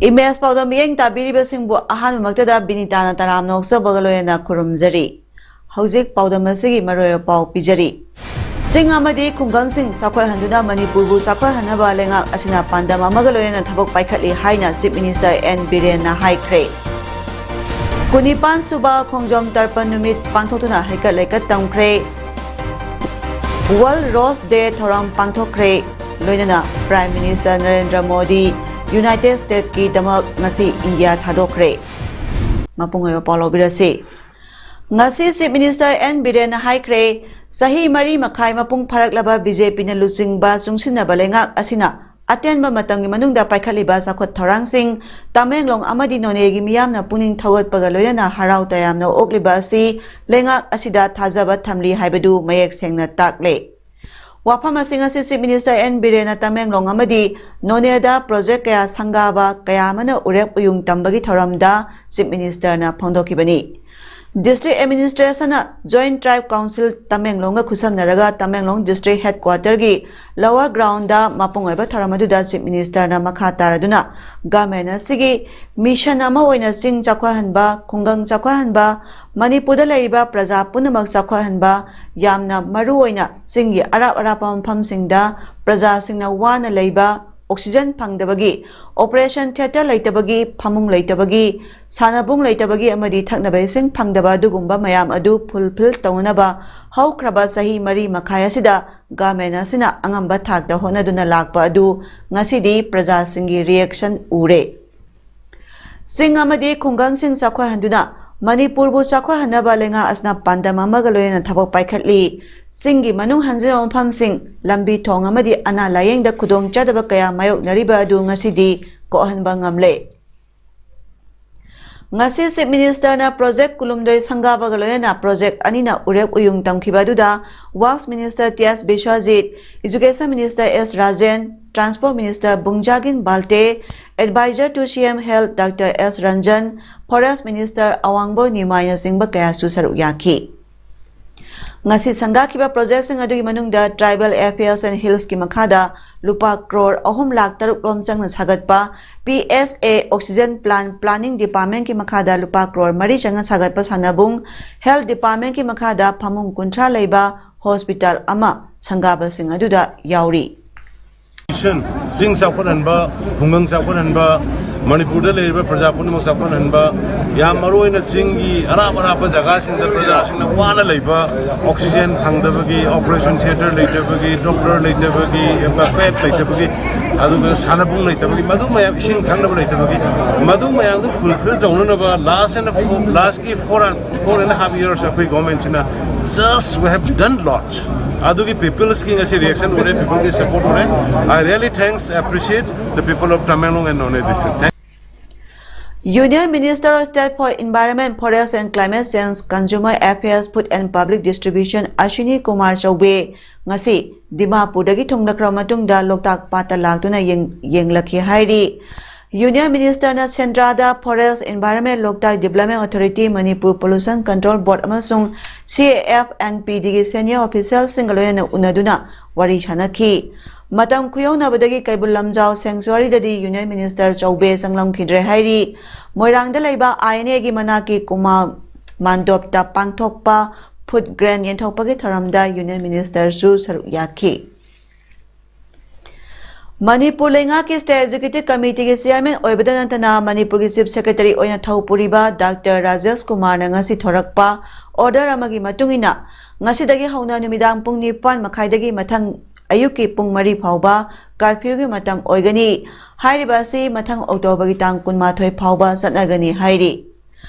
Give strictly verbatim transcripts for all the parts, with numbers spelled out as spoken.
Image ꯄꯥꯎꯗꯝ ꯃꯤꯠꯌꯦꯡ ꯇꯥꯕꯤꯔꯤꯕꯁꯤꯡꯕꯨ ꯑꯍꯥꯟꯕꯃꯛꯇꯗ ꯕꯤꯅꯤꯇꯥꯅ ꯇꯔꯥꯝꯅ ꯑꯣꯛꯆꯕꯒ ꯂꯣꯏꯅꯅ ꯈꯨꯔꯨꯝꯖꯔꯤ꯫ ꯍꯧꯖꯤꯛ ꯄꯥꯎꯗꯝ ꯑꯁꯤꯒꯤ ꯃꯔꯨꯑꯣꯏꯕ ꯄꯥꯎ ꯄꯤꯖꯔꯤ꯫ ꯆꯤꯡ ꯑꯃꯗꯤ ꯈꯨꯡꯒꯪꯁꯤꯡ ꯆꯥꯎꯈꯠꯍꯟꯗꯨꯅ ꯃꯅꯤꯄꯨꯔꯕꯨ ꯆꯥꯎꯈꯠꯍꯟꯅꯕ ꯂꯩꯉꯥꯛ ꯑꯁꯤꯅ ꯄꯥꯟꯗꯝ ꯑꯃꯒ ꯂꯣꯏꯅꯅ ꯊꯕꯛ ꯄꯥꯏꯈꯠꯂꯤ ꯍꯥꯏꯅ ꯆꯤꯐ ꯃꯤꯅꯤꯁꯇꯔ ꯑꯦꯟ ꯕꯤꯔꯦꯟꯅ ꯍꯥꯏꯈ꯭ꯔꯦ꯫ ꯀꯨꯟꯅꯤꯄꯥꯟ ꯁꯨꯕ ꯈꯣꯡꯖꯣꯝ ꯇꯔꯄꯟ ꯅꯨꯃꯤꯠ ꯄꯥꯡꯊꯣꯛꯇꯨꯅ ꯍꯩꯀꯠ ꯂꯩꯀꯠ ꯇꯝꯈ꯭ꯔꯦ꯫ ꯋꯥꯔꯜꯗ ꯔꯣꯁ ꯗꯦ ꯊꯧꯔꯝ ꯄꯥꯡꯊꯣꯛꯈ꯭ꯔꯦ꯫ ꯂꯣꯏꯅꯅ prime minister Narendra Modi united ꯁ꯭ꯇꯦꯠꯀꯤꯗꯃꯛ ꯉꯁꯤ ꯏꯟꯗꯤꯌꯥ ꯊꯥꯗꯣꯛꯈ꯭ꯔꯦ꯫ ꯃꯄꯨꯡ ꯑꯣꯏꯕ ꯄꯥꯎ ꯂꯧꯕꯤꯔꯁꯤ꯫ ꯉꯁꯤ ꯆꯤꯐ ꯃꯤꯅꯤꯁꯇꯔ ꯑꯦꯟ ꯕꯤꯔꯦꯟꯅ ꯍꯥꯏꯈ꯭ꯔꯦ, ꯆꯍꯤ ꯃꯔꯤ ꯃꯈꯥꯏ ꯃꯄꯨꯡ ꯐꯥꯔꯛꯂꯕ ꯕꯤ ꯖꯦ ꯄꯤꯅ ꯂꯨꯆꯤꯡꯕ ꯆꯨꯡꯁꯤꯟꯅꯕ ꯂꯩꯉꯥꯛ ꯑꯁꯤꯅ ꯑꯇꯦꯟꯕ ꯃꯇꯝꯒꯤ ꯃꯅꯨꯡꯗ ꯄꯥꯏꯈꯠꯂꯤꯕ ꯆꯥꯎꯈꯠ ꯊꯧꯔꯥꯡꯁꯤꯡ ꯇꯃꯦꯡꯂꯣꯡ ꯑꯃꯗꯤ ꯅꯣꯅꯦꯒꯤ ꯃꯤꯌꯥꯝꯅ ꯄꯨꯛꯅꯤꯡ ꯊꯧꯒꯠꯄꯒ ꯂꯣꯏꯅꯅ ꯍꯔꯥꯎ ꯇꯌꯥꯝꯅ ꯑꯣꯛꯂꯤꯕ ꯑꯁꯤ ꯂꯩꯉꯥꯛ ꯑꯁꯤꯗ ꯊꯥꯖꯕ ꯊꯝꯂꯤ ꯍꯥꯏꯕꯗꯨ ꯃꯌꯦꯛ ꯁꯦꯡꯅ ꯇꯥꯛꯂꯦ꯫ ꯋꯥꯐꯝ ꯑꯁꯤ ꯉꯁꯤ ꯆꯤꯐ ꯃꯤꯅꯤꯁꯇꯔ ꯑꯦꯟ ꯕꯤꯔꯦꯟꯅ ꯇꯃꯦꯡꯂꯣꯡ ꯑꯃꯗꯤ ꯅꯣꯅꯦꯗ ꯄ꯭ꯔꯣꯖꯦꯛ ꯀꯌꯥ ꯁꯪꯒꯥꯕ ꯀꯌꯥ ꯑꯃꯅ ꯎꯔꯦꯞ ꯎꯌꯨꯡ ꯇꯝꯕꯒꯤ ꯊꯧꯔꯝꯗ ꯆꯤꯐ ꯃꯤꯅꯤꯁꯇꯔꯅ ꯐꯣꯡꯗꯣꯛꯈꯤꯕꯅꯤ꯫ ꯗꯤꯁꯇ꯭ꯔꯤꯛ ꯑꯦꯗꯃꯤꯅꯤꯁꯇ꯭ꯔꯦꯁꯟꯅ ꯖꯣꯏꯟꯠ ꯇ꯭ꯔꯥꯏꯕ ꯀꯥꯎꯟꯁꯤꯜ ꯇꯃꯦꯡꯂꯣꯡꯒ ꯈꯨꯠꯁꯝꯅꯔꯒ ꯇꯃꯦꯡꯂꯣꯡ ꯗꯤꯁꯇ꯭ꯔꯤꯛ ꯍꯦꯗꯀ꯭ꯋꯥꯇꯔꯒꯤ ꯂꯋꯔ ꯒ꯭ꯔꯥꯎꯟꯗ ꯃꯄꯨꯡ ꯑꯣꯏꯕ ꯊꯧꯔꯝ ꯑꯗꯨꯗ ꯆꯤꯐ ꯃꯤꯅꯤꯁꯇꯔꯅ ꯃꯈꯥ ꯇꯥꯔꯗꯨꯅ ꯒꯃꯦꯟ ꯑꯁꯤꯒꯤ ꯃꯤꯁꯟ ꯑꯃ ꯑꯣꯏꯅ ꯆꯤꯡ ꯆꯥꯎꯈꯠꯍꯟꯕ, ꯈꯨꯡꯒꯪ ꯆꯥꯎꯈꯠꯍꯟꯕ, ꯃꯅꯤꯄꯨꯔꯗ ꯂꯩꯔꯤꯕ ꯄ꯭ꯔꯖꯥ ꯄꯨꯝꯅꯃꯛ ꯆꯥꯎꯈꯠꯍꯟꯕ, ꯌꯥꯝꯅ ꯃꯔꯨ ꯑꯣꯏꯅ ꯆꯤꯡꯒꯤ ꯑꯔꯥꯞ ꯑꯔꯥꯞꯄ ꯃꯐꯝꯁꯤꯡꯗ ꯄ꯭ꯔꯖꯥꯁꯤꯡꯅ ꯋꯥꯅ ꯂꯩꯕ, ꯑꯣꯛꯁꯤꯖꯟ ꯐꯪꯗꯕꯒꯤ, ꯑꯣꯄꯔꯦꯁꯟ ꯊꯤꯌꯦꯇꯔ ꯂꯩꯇꯕꯒꯤ, ꯐꯃꯨꯡ ꯂꯩꯇꯕꯒꯤ, ꯁꯥꯟꯅꯕꯨꯡ ꯂꯩꯇꯕꯒꯤ ꯑꯃꯗꯤ ꯊꯛꯅꯕ ꯏꯁꯤꯡ ꯐꯪꯗꯕ ꯑꯗꯨꯒꯨꯝꯕ ꯃꯌꯥꯝ ꯑꯗꯨ ꯐꯨꯜꯐꯤꯜ ꯇꯧꯅꯅꯕ ꯍꯧꯈ꯭ꯔꯕ ꯆꯍꯤ ꯃꯔꯤ ꯃꯈꯥꯏ ꯑꯁꯤꯗ ꯒꯃꯦꯟ ꯑꯁꯤꯅ ꯑꯉꯝꯕ ꯊꯥꯛꯇ ꯍꯣꯠꯅꯗꯨꯅ ꯂꯥꯛꯄ ꯑꯗꯨ ꯉꯁꯤꯗꯤ ꯄ꯭ꯔꯖꯥꯁꯤꯡꯒꯤ ꯔꯤꯌꯦꯛꯁꯟ ꯎꯔꯦ꯫ ꯆꯤꯡ ꯑꯃꯗꯤ ꯈꯨꯡꯒꯪꯁꯤꯡ ꯆꯥꯎꯈꯠꯍꯟꯗꯨꯅ ꯃꯅꯤꯄꯨꯔꯕꯨ ꯆꯥꯎꯈꯠꯍꯟꯅꯕ ꯂꯩꯉꯥꯛ ꯑꯁꯤꯅ ꯄꯥꯟꯗꯝ ꯑꯃꯒ ꯂꯣꯏꯅꯅ ꯊꯕꯛ ꯄꯥꯏꯈꯠꯂꯤ꯫ ꯆꯤꯡꯒꯤ ꯃꯅꯨꯡ ꯍꯟꯖꯤꯟꯕ ꯃꯐꯝꯁꯤꯡ, ꯂꯝꯕꯤ ꯊꯣꯡ ꯑꯃꯗꯤ ꯑꯅꯥ ꯂꯥꯌꯦꯡꯗ ꯈꯨꯗꯣꯡꯆꯥꯗꯕ ꯀꯌꯥ ꯃꯥꯌꯣꯛꯅꯔꯤꯕ ꯑꯗꯨ ꯉꯁꯤꯗꯤ ꯀꯣꯛꯍꯟꯕ ꯉꯝꯂꯦ꯫ ꯉꯁꯤ Chief Minister ꯅ Project ꯀꯨꯟꯍꯨꯝꯗꯣꯏ ꯁꯪꯒꯥꯕꯒ ꯂꯣꯏꯅꯅ Project ꯑꯅꯤꯅ ꯎꯔꯦꯞ ꯎꯌꯨꯡ ꯇꯝꯈꯤꯕ ꯑꯗꯨꯗ Works Minister T S Biswajit, Education Minister S Rajen, Transport Minister ꯕꯨꯡꯖꯥꯒꯤꯟ Valte, Advisor to C M Health Doctor S Ranjan, Forest Minister ꯑꯋꯥꯡꯕꯣ ꯅꯤꯎꯃꯥꯏꯅꯆꯤꯡꯕ ꯀꯌꯥꯁꯨ ꯁꯔꯨꯛ ꯌꯥꯈꯤ꯫ ꯉꯁꯤ ꯁꯪꯒꯥꯈꯤꯕ project ꯁꯤꯡ ꯑꯗꯨꯒꯤ ꯃꯅꯨꯡꯗ Tribal Affairs and Hills ꯀꯤ ꯃꯈꯥꯗ ꯂꯨꯄꯥ ꯀ꯭ꯔꯣꯔ ꯑꯍꯨꯝ ꯂꯥꯈ ꯇꯔꯨꯛ ꯔꯣꯝ ꯆꯪꯅ ꯁꯥꯒꯠꯄ P S A Oxygen Plant, Planning Department ꯀꯤ ꯃꯈꯥꯗ ꯂꯨꯄꯥ ꯀ꯭ꯔꯣꯔ ꯃꯔꯤ ꯆꯪꯅ ꯁꯥꯒꯠꯄ ꯁꯥꯟꯅꯕꯨꯡ, Health Department ꯀꯤ ꯃꯈꯥꯗ ꯐꯃꯨꯡ ꯀꯨꯟꯊ꯭ꯔꯥ ꯂꯩꯕ hospital ꯑꯃ ꯁꯪꯒꯥꯕꯁꯤꯡ ꯑꯗꯨꯗ ꯌꯥꯎꯔꯤ꯫ ꯆꯤꯡ ꯆꯥꯎꯈꯠꯍꯟꯕ, ꯈꯨꯡꯒꯪ ꯆꯥꯎꯈꯠꯍꯟꯕ, ꯃꯅꯤꯄꯨꯔꯗ ꯂꯩꯔꯤꯕ ꯄ꯭ꯔꯖꯥ ꯄꯨꯝꯅꯃꯛ ꯆꯥꯎꯈꯠꯍꯟꯕ, ꯌꯥꯝ ꯃꯔꯨꯑꯣꯏꯅ ꯆꯤꯡꯒꯤ ꯑꯔꯥꯞ ꯑꯔꯥꯞꯄ ꯖꯒꯥꯁꯤꯡꯗ ꯄ꯭ꯔꯖꯥꯁꯤꯡꯅ ꯋꯥꯅ ꯂꯩꯕ, oxygen ꯐꯪꯗꯕꯒꯤ, operation theatre ꯂꯩꯇꯕꯒꯤ, doctor ꯂꯩꯇꯕꯒꯤ, bed ꯂꯩꯇꯕꯒꯤ, ꯑꯗꯨꯒ ꯁꯥꯟꯅꯕꯨꯡ ꯂꯩꯇꯕꯒꯤ, ꯃꯗꯨ ꯃꯌꯥꯝ, ꯏꯁꯤꯡ ꯊꯛꯅꯕ ꯂꯩꯇꯕꯒꯤ, ꯃꯗꯨ ꯃꯌꯥꯝꯗꯨ fulfill ꯇꯧꯅꯅꯕ last and last ꯀꯤ four and four and a half years ꯑꯩꯈꯣꯏ government ꯁꯤꯅ just we have done lot꯫ ꯑꯗꯨꯒꯤ people ꯀꯤ ꯉꯁꯤ reaction ꯎꯔꯦ, people ꯀꯤ support ꯎꯔꯦ꯫ I really thanks, appreciate the people of Tamenglong and Noney district꯫ Thank Union Minister of State for Environment, Forest and Climate Change, Consumer Affairs, Food and Public Distribution Ashwini Kumar Choube ꯉꯁꯤ ꯗꯤꯃꯥꯄꯨꯔꯗꯒꯤ ꯊꯨꯡꯂꯈ꯭ꯔꯕ ꯃꯇꯨꯡꯗ ꯂꯣꯛꯇꯥꯛ ꯄꯥꯠꯇ ꯂꯥꯛꯇꯨꯅ ꯌꯦꯡ-, ꯌꯦꯡꯂꯛꯈꯤ ꯍꯥꯏꯔꯤ꯫ Union Minister ꯅ ꯁꯦꯟꯗ꯭ꯔꯥꯗ Forest, Environment, Loktak Development Authority, Manipur Pollution Control Board ꯑꯃꯁꯨꯡ C A F and P D ꯒꯤ senior official ꯁꯤꯡꯒ ꯂꯣꯏꯅꯅ ꯎꯅꯗꯨꯅ ꯋꯥꯔꯤ ꯁꯥꯟꯅꯈꯤ꯫ ꯃꯇꯝ ꯈꯨꯌꯧꯅꯕꯗꯒꯤ ꯀꯩꯕꯨꯜ ꯂꯝꯖꯥꯎ sanctuary ꯗꯗꯤ Union Minister ꯆꯧꯕꯦ ꯆꯪꯂꯝꯈꯤꯗ꯭ꯔꯦ ꯍꯥꯏꯔꯤ꯫ ꯃꯣꯏꯔꯥꯡꯗ ꯂꯩꯕ I N A ꯒꯤ ꯃꯅꯥꯛꯀꯤ ꯀꯨꯃꯥ ꯃꯥꯟꯗꯣꯞꯇ ꯄꯥꯡꯊꯣꯛꯄ food grant ꯌꯦꯟꯊꯣꯛꯄꯒꯤ ꯊꯧꯔꯝꯗ Union Minister ꯁꯨ ꯁꯔꯨꯛ ꯌꯥꯈꯤ꯫ ꯃꯅꯤꯄꯨꯔ ꯂꯩꯉꯥꯛꯀꯤ State Executive Committee ꯒꯤ Chairman ꯑꯣꯏꯕꯗ ꯅꯠꯇꯅ ꯃꯅꯤꯄꯨꯔꯒꯤ Chief Secretary ꯑꯣꯏꯅ ꯊꯧ ꯄꯨꯔꯤꯕ Doctor ꯔꯥꯖꯦꯁ ꯀꯨꯃꯥꯔꯅ ꯉꯁꯤ ꯊꯣꯔꯛꯄ order ꯑꯃꯒꯤ ꯃꯇꯨꯡ ꯏꯟꯅ ꯉꯁꯤꯗꯒꯤ ꯍꯧꯅ ꯅꯨꯃꯤꯗꯥꯡ ꯄꯨꯡ ꯅꯤꯄꯥꯟ ꯃꯈꯥꯏꯗꯒꯤ ꯃꯊꯪ ꯑꯌꯨꯛꯀꯤ ꯄꯨꯡ ꯃꯔꯤ ꯐꯥꯎꯕ curfew ꯒꯤ ꯃꯇꯝ ꯑꯣꯏꯒꯅꯤ꯫ ꯍꯥꯏꯔꯤꯕ ꯑꯁꯤ ꯃꯊꯪ October ꯒꯤ ꯇꯥꯡ ꯀꯨꯟꯃꯥꯊꯣꯏ ꯐꯥꯎꯕ ꯆꯠꯅꯒꯅꯤ ꯍꯥꯏꯔꯤ꯫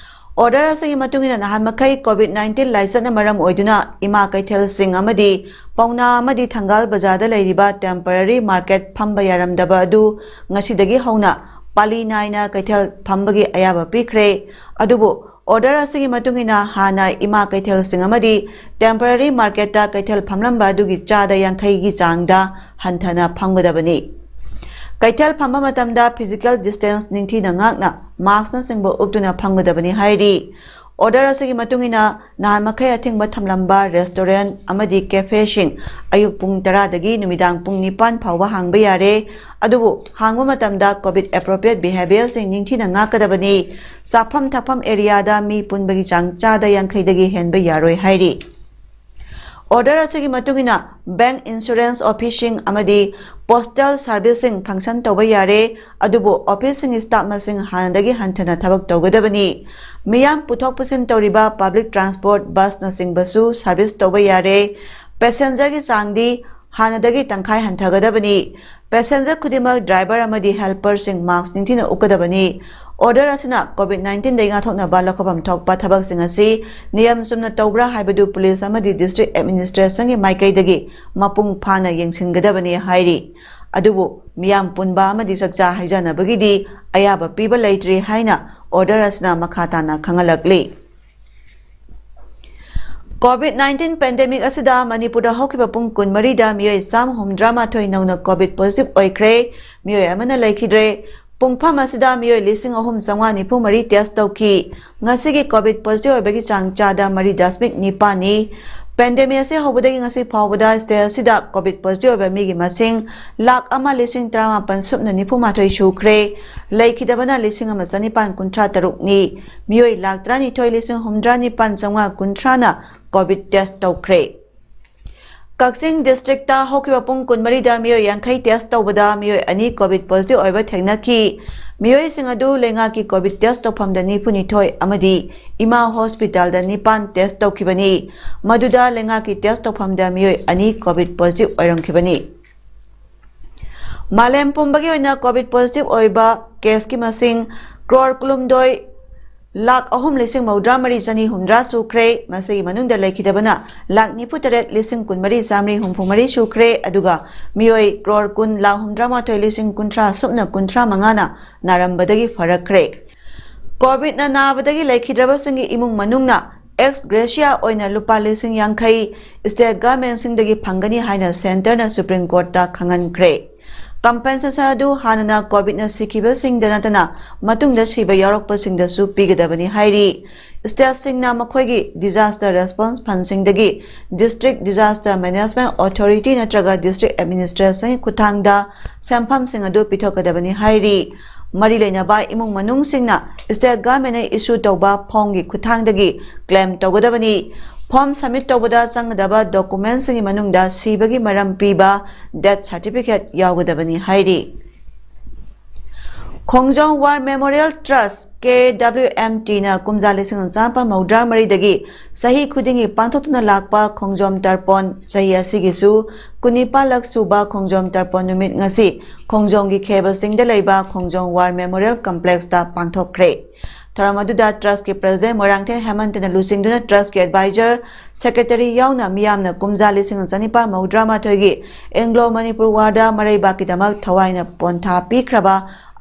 ꯑꯣꯔꯗꯔ ꯑꯁꯤꯒꯤ ꯃꯇꯨꯡ ꯏꯟꯅ ꯅꯍꯥꯟ ꯃꯈꯩ ꯀꯣꯚꯤꯗ ꯅꯥꯏꯟꯇꯤꯟ ꯂꯥꯏꯆꯠꯅ ꯃꯔꯝ ꯑꯣꯏꯗꯨꯅ ꯏꯃꯥ ꯀꯩꯊꯦꯜꯁꯤꯡ ꯑꯃꯗꯤ ꯄꯥꯎꯅꯥ ꯑꯃꯗꯤ ꯊꯪꯒꯥꯜ ꯕꯖꯥꯔꯗ ꯂꯩꯔꯤꯕ ꯇꯦꯝꯄꯔꯔꯤ ꯃꯥꯔꯀꯦꯠ ꯐꯝꯕ ꯌꯥꯔꯝꯗꯕ ꯑꯗꯨ ꯉꯁꯤꯗꯒꯤ ꯍꯧꯅ ꯄꯥꯂꯤ ꯅꯥꯏꯅ ꯀꯩꯊꯦꯜ ꯐꯝꯕꯒꯤ ꯑꯌꯥꯕ ꯄꯤꯈ꯭ꯔꯦ꯫ ꯑꯗꯨꯕꯨ ꯑꯣꯔꯗꯔ ꯑꯁꯤꯒꯤ ꯃꯇꯨꯡ ꯏꯟꯅ ꯍꯥꯟꯅ ꯏꯃꯥ ꯀꯩꯊꯦꯜꯁꯤꯡ ꯑꯃꯗꯤ ꯇꯦꯝꯄꯔꯔꯤ ꯃꯥꯔꯀꯦꯠꯇ ꯀꯩꯊꯦꯜ ꯐꯝꯂꯝꯕ ꯑꯗꯨꯒꯤ ꯆꯥꯗ ꯌꯥꯡꯈꯩꯒꯤ ꯆꯥꯡꯗ ꯍꯟꯊꯅ ꯐꯝꯒꯗꯕꯅꯤ꯫ ꯀꯩꯊꯦꯜ ꯐꯝꯕ ꯃꯇꯝꯗ ꯐꯤꯖꯤꯀꯦꯜ ꯗꯤꯁꯇꯦꯟꯁ ꯅꯤꯡꯊꯤꯅ ꯉꯥꯛꯅ ꯃꯥꯁ꯭ꯛꯅꯆꯤꯡꯕ ꯎꯞꯇꯨꯅ ꯐꯝꯒꯗꯕꯅꯤ ꯍꯥꯏꯔꯤ꯫ ꯑꯣꯔꯗꯔ ꯑꯁꯤꯒꯤ ꯃꯇꯨꯡ ꯏꯟꯅ ꯅꯍꯥꯟ ꯃꯈꯩ ꯑꯊꯤꯡꯕ ꯊꯝꯂꯝꯕ ꯔꯦꯁꯇꯨꯔꯦꯟꯠ ꯑꯃꯗꯤ ꯀꯦꯐꯦꯁꯤꯡ ꯑꯌꯨꯛ ꯄꯨꯡ ꯇꯔꯥꯗꯒꯤ ꯅꯨꯃꯤꯗꯥꯡ ꯄꯨꯡ ꯅꯤꯄꯥꯟ ꯐꯥꯎꯕ ꯍꯥꯡꯕ ꯌꯥꯔꯦ꯫ ꯑꯗꯨꯕꯨ ꯍꯥꯡꯕ ꯃꯇꯝꯗ ꯀꯣꯚꯤꯗ ꯑꯦꯄ꯭ꯔꯣꯄ꯭ꯔꯤꯌꯦꯠ ꯕꯤꯍꯦꯕꯤꯌꯔꯁꯤꯡ ꯅꯤꯡꯊꯤꯅ ꯉꯥꯛꯀꯗꯕꯅꯤ꯫ ꯆꯥꯐꯝ ꯊꯛꯐꯝ ꯑꯦꯔꯤꯌꯥꯗ ꯃꯤ ꯄꯨꯟꯕꯒꯤ ꯆꯥꯡ ꯆꯥꯗ ꯌꯥꯡꯈꯩꯗꯒꯤ ꯍꯦꯟꯕ ꯌꯥꯔꯣꯏ ꯍꯥꯏꯔꯤ꯫ ꯑꯣꯔꯗꯔ ꯑꯁꯤꯒꯤ ꯃꯇꯨꯡ ꯏꯟꯅ ꯕꯦꯡꯛ, ꯏꯟꯁꯨꯔꯦꯟꯁ ꯑꯣꯐꯤꯁꯁꯤꯡ ꯑꯃꯗꯤ ꯄꯣꯁꯇꯦꯜ ꯁꯥꯔꯚꯤꯁꯁꯤꯡ ꯐꯪꯁꯟ ꯇꯧꯕ ꯌꯥꯔꯦ꯫ ꯑꯗꯨꯕꯨ ꯑꯣꯐꯤꯁꯁꯤꯡꯒꯤ ꯁ꯭ꯇꯥꯐ ꯃꯁꯤꯡ ꯍꯥꯟꯅꯗꯒꯤ ꯍꯟꯊꯅ ꯊꯕꯛ ꯇꯧꯒꯗꯕꯅꯤ꯫ ꯃꯤꯌꯥꯝ ꯄꯨꯊꯣꯛ ꯄꯨꯁꯤꯟ ꯇꯧꯔꯤꯕ ꯄꯕ꯭ꯂꯤꯛ ꯇ꯭ꯔꯥꯟꯁꯄꯣꯔꯠ ꯕꯁꯅꯆꯤꯡꯕꯁꯨ ꯁꯥꯔꯚꯤꯁ ꯇꯧꯕ ꯌꯥꯔꯦ꯫ ꯄꯦꯁꯦꯟꯖꯔꯒꯤ ꯆꯥꯡꯗꯤ ꯍꯥꯟꯅꯗꯒꯤ ꯇꯪꯈꯥꯏ ꯍꯟꯊꯒꯗꯕꯅꯤ꯫ ꯄꯦꯁꯦꯟꯖꯔ ꯈꯨꯗꯤꯡꯃꯛ ꯗ꯭ꯔꯥꯏꯚꯔ ꯑꯃꯗꯤ ꯍꯦꯜꯄꯔꯁꯤꯡ ꯃꯥꯁ꯭ꯛ ꯅꯤꯡꯊꯤꯅ ꯎꯞꯀꯗꯕꯅꯤ꯫ ꯑꯣꯔꯗꯔ ꯑꯁꯤꯅ ꯀꯣꯚꯤꯗ ꯅꯥꯏꯟꯇꯤꯟꯗꯒꯤ ꯉꯥꯛꯊꯣꯛꯅꯕ ꯂꯧꯈꯠꯐꯝ ꯊꯣꯛꯄ ꯊꯕꯛꯁꯤꯡ ꯑꯁꯤ ꯅꯤꯌꯝ ꯆꯨꯝꯅ ꯇꯧꯕ꯭ꯔꯥ ꯍꯥꯏꯕꯗꯨ ꯄꯨꯂꯤꯁ ꯑꯃꯗꯤ ꯗꯤꯁꯇ꯭ꯔꯤꯛ ꯑꯦꯗꯃꯤꯅꯤꯁꯇ꯭ꯔꯦꯁꯟꯒꯤ ꯃꯥꯏꯀꯩꯗꯒꯤ ꯃꯄꯨꯡ ꯐꯥꯅ ꯌꯦꯡꯁꯤꯟꯒꯗꯕꯅꯤ ꯍꯥꯏꯔꯤ꯫ ꯑꯗꯨꯕꯨ ꯃꯤꯌꯥꯝ ꯄꯨꯟꯕ ꯑꯃꯗꯤ ꯆꯥꯛꯆꯥ ꯍꯩꯖꯥꯟꯅꯕꯒꯤꯗꯤ ꯑꯌꯥꯕ ꯄꯤꯕ ꯂꯩꯇ꯭ꯔꯤ ꯍꯥꯏꯅ ꯑꯣꯔꯗꯔ ꯑꯁꯤꯅ ꯃꯈꯥ ꯇꯥꯅ ꯈꯪꯍꯜꯂꯛꯂꯤ꯫ ꯀꯣꯚꯤꯗ ꯅꯥꯏꯟꯇꯤꯟ ꯄꯦꯟꯗꯦꯃꯤꯛ ꯑꯁꯤꯗ ꯃꯅꯤꯄꯨꯔꯗ ꯍꯧꯈꯤꯕ ꯄꯨꯡ ꯀꯨꯟꯃꯔꯤꯗ ꯃꯤꯑꯣꯏ ꯆꯥꯝꯃ ꯍꯨꯝꯗ꯭ꯔꯥ ꯃꯥꯊꯣꯏ ꯅꯧꯅ ꯀꯣꯚꯤꯗ ꯄꯣꯖꯤꯇꯤꯚ ꯑꯣꯏꯈ꯭ꯔꯦ꯫ ꯃꯤꯑꯣꯏ ꯑꯃꯅ ꯂꯩꯈꯤꯗ꯭ꯔꯦ꯫ ꯄꯨꯡꯐꯝ ꯑꯁꯤꯗ ꯃꯤꯑꯣꯏ ꯂꯤꯁꯤꯡ ꯑꯍꯨꯝ ꯆꯥꯝꯃꯉꯥ ꯅꯤꯐꯨ ꯃꯔꯤ ꯇꯦꯁ ꯇꯧꯈꯤ꯫ ꯉꯁꯤꯒꯤ ꯀꯣꯚꯤꯗ ꯄꯣꯖꯤꯇꯤꯚ ꯑꯣꯏꯕꯒꯤ ꯆꯥꯡ ꯆꯥꯗ ꯃꯔꯤ ꯗꯁꯃꯤꯛ ꯅꯤꯄꯥꯟꯅꯤ꯫ ꯄꯦꯟꯗꯦꯃꯤꯛ ꯑꯁꯤ ꯍꯧꯕꯗꯒꯤ ꯉꯁꯤ ꯐꯥꯎꯕꯗ ꯁ꯭ꯇꯦꯠ ꯑꯁꯤꯗ ꯀꯣꯚꯤꯗ ꯄꯣꯖꯤꯇꯤꯚ ꯑꯣꯏꯕ ꯃꯤꯒꯤ ꯃꯁꯤꯡ ꯂꯥꯈ ꯑꯃ ꯂꯤꯁꯤꯡ ꯇꯔꯥꯃꯥꯄꯟ ꯁꯨꯞꯅ ꯅꯤꯐꯨ ꯃꯥꯊꯣꯏ ꯁꯨꯈ꯭ꯔꯦ꯫ ꯂꯩꯈꯤꯗꯕꯅ ꯂꯤꯁꯤꯡ ꯑꯃ ꯆꯅꯤꯄꯥꯟ ꯀꯨꯟꯊ꯭ꯔꯥ ꯇꯔꯨꯛꯅꯤ꯫ ꯃꯤꯑꯣꯏ ꯂꯥꯈ ꯇꯔꯥꯅꯤꯊꯣꯏ ꯂꯤꯁꯤꯡ ꯍꯨꯝꯗ꯭ꯔꯥ ꯅꯤꯄꯥꯟ ꯆꯥꯝꯃꯉꯥ ꯀꯨꯟꯊ꯭ꯔꯥꯅ ꯀꯣꯚꯤꯗ ꯇꯦꯁ ꯇꯧꯈ꯭ꯔꯦ꯫ ꯀꯛꯆꯤꯡ ꯗꯤꯁꯇ꯭ꯔꯤꯛꯇ ꯍꯧꯈꯤꯕ ꯄꯨꯡ ꯀꯨꯟꯃꯔꯤꯗ ꯃꯤꯑꯣꯏ ꯌꯥꯡꯈꯩ ꯇꯦꯁ ꯇꯧꯕꯗ ꯃꯤꯑꯣꯏ ꯑꯅꯤ ꯀꯣꯚꯤꯗ ꯄꯣꯖꯤꯇꯤꯚ ꯑꯣꯏꯕ ꯊꯦꯡꯅꯈꯤ꯫ ꯃꯤꯑꯣꯏꯁꯤꯡ ꯑꯗꯨ ꯂꯩꯉꯥꯛꯀꯤ ꯀꯣꯚꯤꯗ ꯇꯦꯁ ꯇꯧꯐꯝꯗ ꯅꯤꯐꯨꯅꯤꯊꯣꯏ ꯑꯃꯗꯤ ꯏꯃꯥ ꯍꯣꯁꯄꯤꯇꯥꯜꯗ ꯅꯤꯄꯥꯟ ꯇꯦꯁ ꯇꯧꯈꯤꯕꯅꯤ꯫ ꯃꯗꯨꯗ ꯂꯩꯉꯥꯛꯀꯤ ꯇꯦꯁ ꯇꯧꯐꯝꯗ ꯃꯤꯑꯣꯏ ꯑꯅꯤ ꯀꯣꯚꯤꯗ ꯄꯣꯖꯤꯇꯤꯚ ꯑꯣꯏꯔꯝꯈꯤꯕꯅꯤ꯫ ꯃꯥꯂꯦꯝ ꯄꯨꯝꯕꯒꯤ ꯑꯣꯏꯅ ꯀꯣꯚꯤꯗ ꯄꯣꯖꯤꯇꯤꯚ ꯑꯣꯏꯕ ꯀꯦꯁꯀꯤ ꯃꯁꯤꯡ ꯀ꯭ꯔꯣꯔ ꯀꯨꯟꯍꯨꯝꯗꯣꯏ ꯂꯥꯈ ꯑꯍꯨꯝ ꯂꯤꯁꯤꯡ ꯃꯧꯗ꯭ꯔꯥ ꯃꯔꯤ ꯆꯅꯤ ꯍꯨꯝꯗ꯭ꯔꯥ ꯁꯨꯈ꯭ꯔꯦ꯫ ꯃꯁꯤꯒꯤ ꯃꯅꯨꯡꯗ ꯂꯩꯈꯤꯗꯕꯅ ꯂꯥꯈ ꯅꯤꯐꯨ ꯇꯔꯦꯠ ꯂꯤꯁꯤꯡ ꯀꯨꯟꯃꯔꯤ ꯆꯥꯃꯔꯤ ꯍꯨꯝꯐꯨ ꯃꯔꯤ ꯁꯨꯈ꯭ꯔꯦ꯫ ꯑꯗꯨꯒ ꯃꯤꯑꯣꯏ ꯀ꯭ꯔꯣꯔ ꯀꯨꯟ ꯂꯥꯈ ꯍꯨꯝꯗ꯭ꯔꯥ ꯃꯥꯊꯣꯏ ꯂꯤꯁꯤꯡ ꯀꯨꯟꯊ꯭ꯔꯥ ꯁꯨꯞꯅ ꯀꯨꯟꯊ꯭ꯔꯥ ꯃꯉꯥꯅ ꯅꯥꯔꯝꯕꯗꯒꯤ ꯐꯔꯛꯈ꯭ꯔꯦ꯫ ꯀꯣꯚꯤꯗꯅ ꯅꯥꯕꯗꯒꯤ ꯂꯩꯈꯤꯗ꯭ꯔꯕꯁꯤꯡꯒꯤ ꯏꯃꯨꯡ ꯃꯅꯨꯡꯅ ꯑꯦꯛꯁ ꯒ꯭ꯔꯦꯁꯤꯌꯥ ꯑꯣꯏꯅ ꯂꯨꯄꯥ ꯂꯤꯁꯤꯡ ꯌꯥꯡꯈꯩ, ꯁ꯭ꯇꯦꯠ ꯒꯚꯔꯟꯃꯦꯟꯠꯁꯤꯡꯗꯒꯤ ꯐꯪꯒꯅꯤ ꯍꯥꯏꯅ ꯁꯦꯟꯇꯔꯅ ꯁꯨꯄ꯭ꯔꯤꯝ ꯀꯣꯔꯠꯇ ꯈꯪꯍꯟꯈ꯭ꯔꯦ꯫ ꯀꯝꯄꯦꯟꯁꯦꯁꯟ ꯑꯗꯨ ꯍꯥꯟꯅꯅ ꯀꯣꯚꯤꯗꯅ ꯁꯤꯈꯤꯕꯁꯤꯡꯗ ꯅꯠꯇꯅ ꯃꯇꯨꯡꯗ ꯁꯤꯕ ꯌꯥꯎꯔꯛꯄꯁꯤꯡꯗꯁꯨ ꯄꯤꯒꯗꯕꯅꯤ ꯍꯥꯏꯔꯤ꯫ ꯁ꯭ꯇꯦꯠꯁꯤꯡꯅ ꯃꯈꯣꯏꯒꯤ ꯗꯤꯖꯥꯁꯇꯔ ꯔꯦꯁꯄꯣꯟꯁ ꯐꯟꯁꯤꯡꯗꯒꯤ ꯗꯤꯁꯇ꯭ꯔꯤꯛ ꯗꯤꯖꯥꯁꯇꯔ ꯃꯦꯅꯦꯖꯃꯦꯟꯠ ꯑꯣꯊꯣꯔꯤꯇꯤ ꯅꯠꯇ꯭ꯔꯒ ꯗꯤꯁꯇ꯭ꯔꯤꯛ ꯑꯦꯗꯃꯤꯅꯤꯁꯇ꯭ꯔꯦꯁꯟꯒꯤ ꯈꯨꯠꯊꯥꯡꯗ ꯁꯦꯟꯐꯝꯁꯤꯡ ꯑꯗꯨ ꯄꯤꯊꯣꯛꯀꯗꯕꯅꯤ ꯍꯥꯏꯔꯤ꯫ ꯃꯔꯤ ꯂꯩꯅꯕ ꯏꯃꯨꯡ ꯃꯅꯨꯡꯁꯤꯡꯅ ꯁ꯭ꯇꯦꯠ ꯒꯚꯔꯟꯃꯦꯟꯠꯅ ꯏꯁꯨ ꯇꯧꯕ ꯐꯣꯔꯝꯒꯤ ꯈꯨꯠꯊꯥꯡꯗꯒꯤ ꯀ꯭ꯂꯦꯝ ꯇꯧꯒꯗꯕꯅꯤ꯫ ꯐꯣꯔꯝ ꯁꯕꯃꯤꯠ ꯇꯧꯕꯗ ꯆꯪꯒꯗꯕ ꯗꯣꯀꯨꯃꯦꯟꯠꯁꯤꯡꯒꯤ ꯃꯅꯨꯡꯗ ꯁꯤꯕꯒꯤ ꯃꯔꯝ ꯄꯤꯕ ꯗꯦꯠ ꯁꯥꯔꯇꯤꯐꯤꯀꯦꯠ ꯌꯥꯎꯒꯗꯕꯅꯤ ꯍꯥꯏꯔꯤ꯫ ꯈꯣꯡꯖꯣꯝ ꯋꯥꯔ ꯃꯦꯃꯣꯔꯤꯌꯦꯜ ꯇ꯭ꯔꯁ, ꯀꯦ ꯗꯕ꯭ꯂꯤꯎ ꯑꯦꯝ ꯇꯤꯅ ꯀꯨꯝꯖꯥ ꯂꯤꯁꯤꯡ ꯑꯃ ꯆꯥꯃꯥꯄꯟ ꯃꯧꯗ꯭ꯔꯥ ꯃꯔꯤꯗꯒꯤ ꯆꯍꯤ ꯈꯨꯗꯤꯡꯒꯤ ꯄꯥꯡꯊꯣꯛꯇꯨꯅ ꯂꯥꯛꯄ ꯈꯣꯡꯖꯣꯝ ꯇꯔꯄꯣꯟ, ꯆꯍꯤ ꯑꯁꯤꯒꯤꯁꯨ ꯀꯨꯟꯅꯤꯄꯥꯜꯂꯛ ꯁꯨꯕ ꯈꯣꯡꯖꯣꯝ ꯇꯔꯄꯣꯟ ꯅꯨꯃꯤꯠ ꯉꯁꯤ ꯈꯣꯡꯖꯣꯝꯒꯤ ꯈꯦꯕꯁꯤꯡꯗ ꯂꯩꯕ ꯈꯣꯡꯖꯣꯝ ꯋꯥꯔ ꯃꯦꯃꯣꯔꯤꯌꯦꯜ ꯀꯝꯄ꯭ꯂꯦꯛꯁꯇ ꯄꯥꯡꯊꯣꯛꯈ꯭ꯔꯦ꯫ ꯊꯧꯔꯝ ꯑꯗꯨꯗ ꯇ꯭ꯔꯁꯀꯤ ꯄ꯭ꯔꯦꯁꯤꯗꯦꯟꯠ ꯃꯣꯏꯔꯥꯡꯊꯦꯝ ꯍꯦꯃꯟꯇꯅ ꯂꯨꯆꯤꯡꯗꯨꯅ ꯇ꯭ꯔꯁꯀꯤ ꯑꯦꯗꯚꯥꯏꯖꯔ, ꯁꯦꯀ꯭ꯔꯦꯇꯔꯤ ꯌꯥꯎꯅ ꯃꯤꯌꯥꯝꯅ ꯀꯨꯝꯖꯥ ꯂꯤꯁꯤꯡ ꯑꯃ ꯆꯅꯤꯄꯥꯜ ꯃꯧꯗ꯭ꯔꯥ ꯃꯥꯊꯣꯏꯒꯤ ꯑꯦꯡꯒ꯭ꯂꯣ ꯃꯅꯤꯄꯨꯔ ꯋꯥꯔꯗ ꯃꯔꯩꯕꯥꯛꯀꯤꯗꯃꯛ ꯊꯋꯥꯏꯅ ꯄꯣꯟꯊꯥ ꯄꯤꯈ꯭ꯔꯕ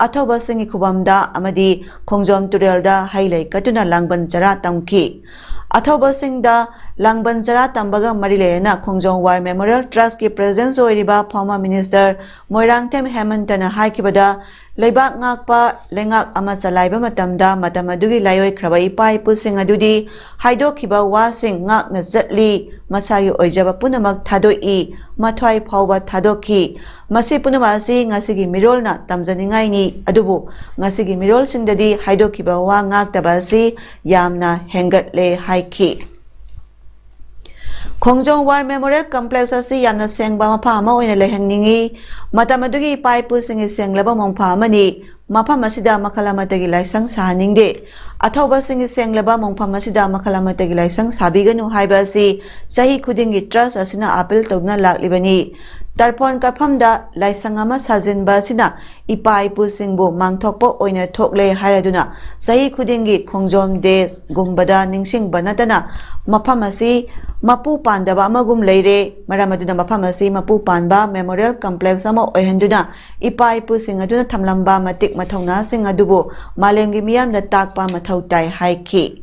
ꯑꯊꯧꯕꯁꯤꯡꯒꯤ ꯈꯨꯕꯝꯗ ꯑꯃꯗꯤ ꯈꯣꯡꯖꯣꯝ ꯇꯨꯔꯦꯜꯗ ꯍꯩ ꯂꯩ ꯀꯠꯇꯨꯅ ꯂꯥꯡꯕꯟ ꯆꯔꯥ ꯇꯝꯈꯤ꯫ ꯑꯊꯧꯕꯁꯤꯡꯗ ꯂꯥꯡꯕꯟ ꯆꯔꯥ ꯇꯝꯕꯒ ꯃꯔꯤ ꯂꯩꯅꯅ ꯈꯣꯡꯖꯣꯝ ꯋꯥꯔ ꯃꯦꯃꯣꯔꯤꯌꯦꯜ ꯇ꯭ꯔꯁꯀꯤ ꯄ꯭ꯔꯦꯁꯤꯗꯦꯟꯠ ꯑꯣꯏꯔꯤꯕ former minister ꯃꯣꯏꯔꯥꯡꯊꯦꯝ ꯍꯦꯃꯟꯇꯅ ꯍꯥꯏꯈꯤꯕꯗ, ꯂꯩꯕꯥꯛ ꯉꯥꯛꯄ ꯂꯩꯉꯥꯛ ꯑꯃ ꯆꯂꯥꯏꯕ ꯃꯇꯝꯗ ꯃꯇꯝ ꯑꯗꯨꯒꯤ ꯂꯥꯏꯑꯣꯏꯈ꯭ꯔꯕ ꯏꯄꯥ ꯏꯄꯨꯁꯤꯡ ꯑꯗꯨꯗꯤ ꯍꯥꯏꯗꯣꯛꯈꯤꯕ ꯋꯥꯁꯤꯡ ꯉꯥꯛꯅ ꯆꯠꯂꯤ, ꯃꯁꯥꯒꯤ ꯑꯣꯏꯖꯕ ꯄꯨꯝꯅꯃꯛ ꯊꯥꯗꯣꯛꯏ, ꯃꯊ꯭ꯋꯥꯏ ꯐꯥꯎꯕ ꯊꯥꯗꯣꯛꯈꯤ꯫ ꯃꯁꯤ ꯄꯨꯝꯅꯃꯛ ꯑꯁꯤ ꯉꯁꯤꯒꯤ ꯃꯤꯔꯣꯜꯅ ꯇꯝꯖꯅꯤꯡꯉꯥꯏꯅꯤ꯫ ꯑꯗꯨꯕꯨ ꯉꯁꯤꯒꯤ ꯃꯤꯔꯣꯜꯁꯤꯡꯗꯗꯤ ꯍꯥꯏꯗꯣꯛꯈꯤꯕ ꯋꯥ ꯉꯥꯛꯇꯕ ꯑꯁꯤ ꯌꯥꯝꯅ ꯍꯦꯟꯒꯠꯂꯦ ꯍꯥꯏꯈꯤ꯫ ꯈꯣꯡꯖꯣꯝ ꯋꯥꯔ ꯃꯦꯃꯣꯔꯤꯌꯦꯜ ꯀꯝꯄ꯭ꯂꯦꯛꯁ ꯑꯁꯤ ꯌꯥꯝꯅ ꯁꯦꯡꯕ ꯃꯐꯝ ꯑꯃ ꯑꯣꯏꯅ ꯂꯩꯍꯟꯅꯤꯡꯏ꯫ ꯃꯇꯝ ꯑꯗꯨꯒꯤ ꯏꯄꯥ ꯏꯄꯨꯁꯤꯡꯒꯤ ꯁꯦꯡꯂꯕ ꯃꯣꯡꯐꯝ ꯑꯃꯅꯤ꯫ ꯃꯐꯝ ꯑꯁꯤꯗ ꯃꯈꯜ ꯑꯃꯠꯇꯒꯤ ꯂꯥꯏꯁꯪ ꯁꯥꯍꯟꯅꯤꯡꯗꯦ꯫ ꯑꯊꯧꯕꯁꯤꯡꯒꯤ ꯁꯦꯡꯂꯕ ꯃꯣꯡꯐꯝ ꯑꯁꯤꯗ ꯃꯈꯜ ꯑꯃꯠꯇꯒꯤ ꯂꯥꯏꯁꯪ ꯁꯥꯕꯤꯒꯅꯨ ꯍꯥꯏꯕ ꯑꯁꯤ ꯆꯍꯤ ꯈꯨꯗꯤꯡꯒꯤ ꯇ꯭ꯔꯁ ꯑꯁꯤꯅ ꯑꯥꯄꯤꯜ ꯇꯧꯗꯨꯅ ꯂꯥꯛꯂꯤꯕꯅꯤ꯫ ꯇꯔꯄꯣꯟ ꯀꯠꯐꯝꯗ ꯂꯥꯏꯁꯪ ꯑꯃ ꯁꯥꯖꯤꯟꯕ ꯑꯁꯤꯅ ꯏꯄꯥ ꯏꯄꯨꯁꯤꯡꯕꯨ ꯃꯥꯡꯊꯣꯛꯄ ꯑꯣꯏꯅ ꯊꯣꯛꯂꯦ ꯍꯥꯏꯔꯗꯨꯅ ꯆꯍꯤ ꯈꯨꯗꯤꯡꯒꯤ ꯈꯣꯡꯖꯣꯝ ꯗꯦꯒꯨꯝꯕꯗ ꯅꯤꯡꯁꯤꯡꯕ ꯅꯠꯇꯅ ꯃꯐꯝ ꯑꯁꯤ ꯃꯄꯨ ꯄꯥꯟꯗꯕ ꯑꯃꯒꯨꯝ ꯂꯩꯔꯦ꯫ ꯃꯔꯝ ꯑꯗꯨꯅ ꯃꯐꯝ ꯑꯁꯤ ꯃꯄꯨ ꯄꯥꯟꯕ ꯃꯦꯃꯣꯔꯤꯌꯦꯜ ꯀꯝꯄ꯭ꯂꯦꯛꯁ ꯑꯃ ꯑꯣꯏꯍꯟꯗꯨꯅ ꯏꯄꯥ ꯏꯄꯨꯁꯤꯡ ꯑꯗꯨꯅ ꯊꯝꯂꯝꯕ ꯃꯇꯤꯛ ꯃꯊꯧꯅꯥꯁꯤꯡ ꯑꯗꯨꯕꯨ ꯃꯥꯂꯦꯝꯒꯤ ꯃꯤꯌꯥꯝꯗ ꯇꯥꯛꯄ ꯃꯊꯧ ꯇꯥꯏ ꯍꯥꯏꯈꯤ꯫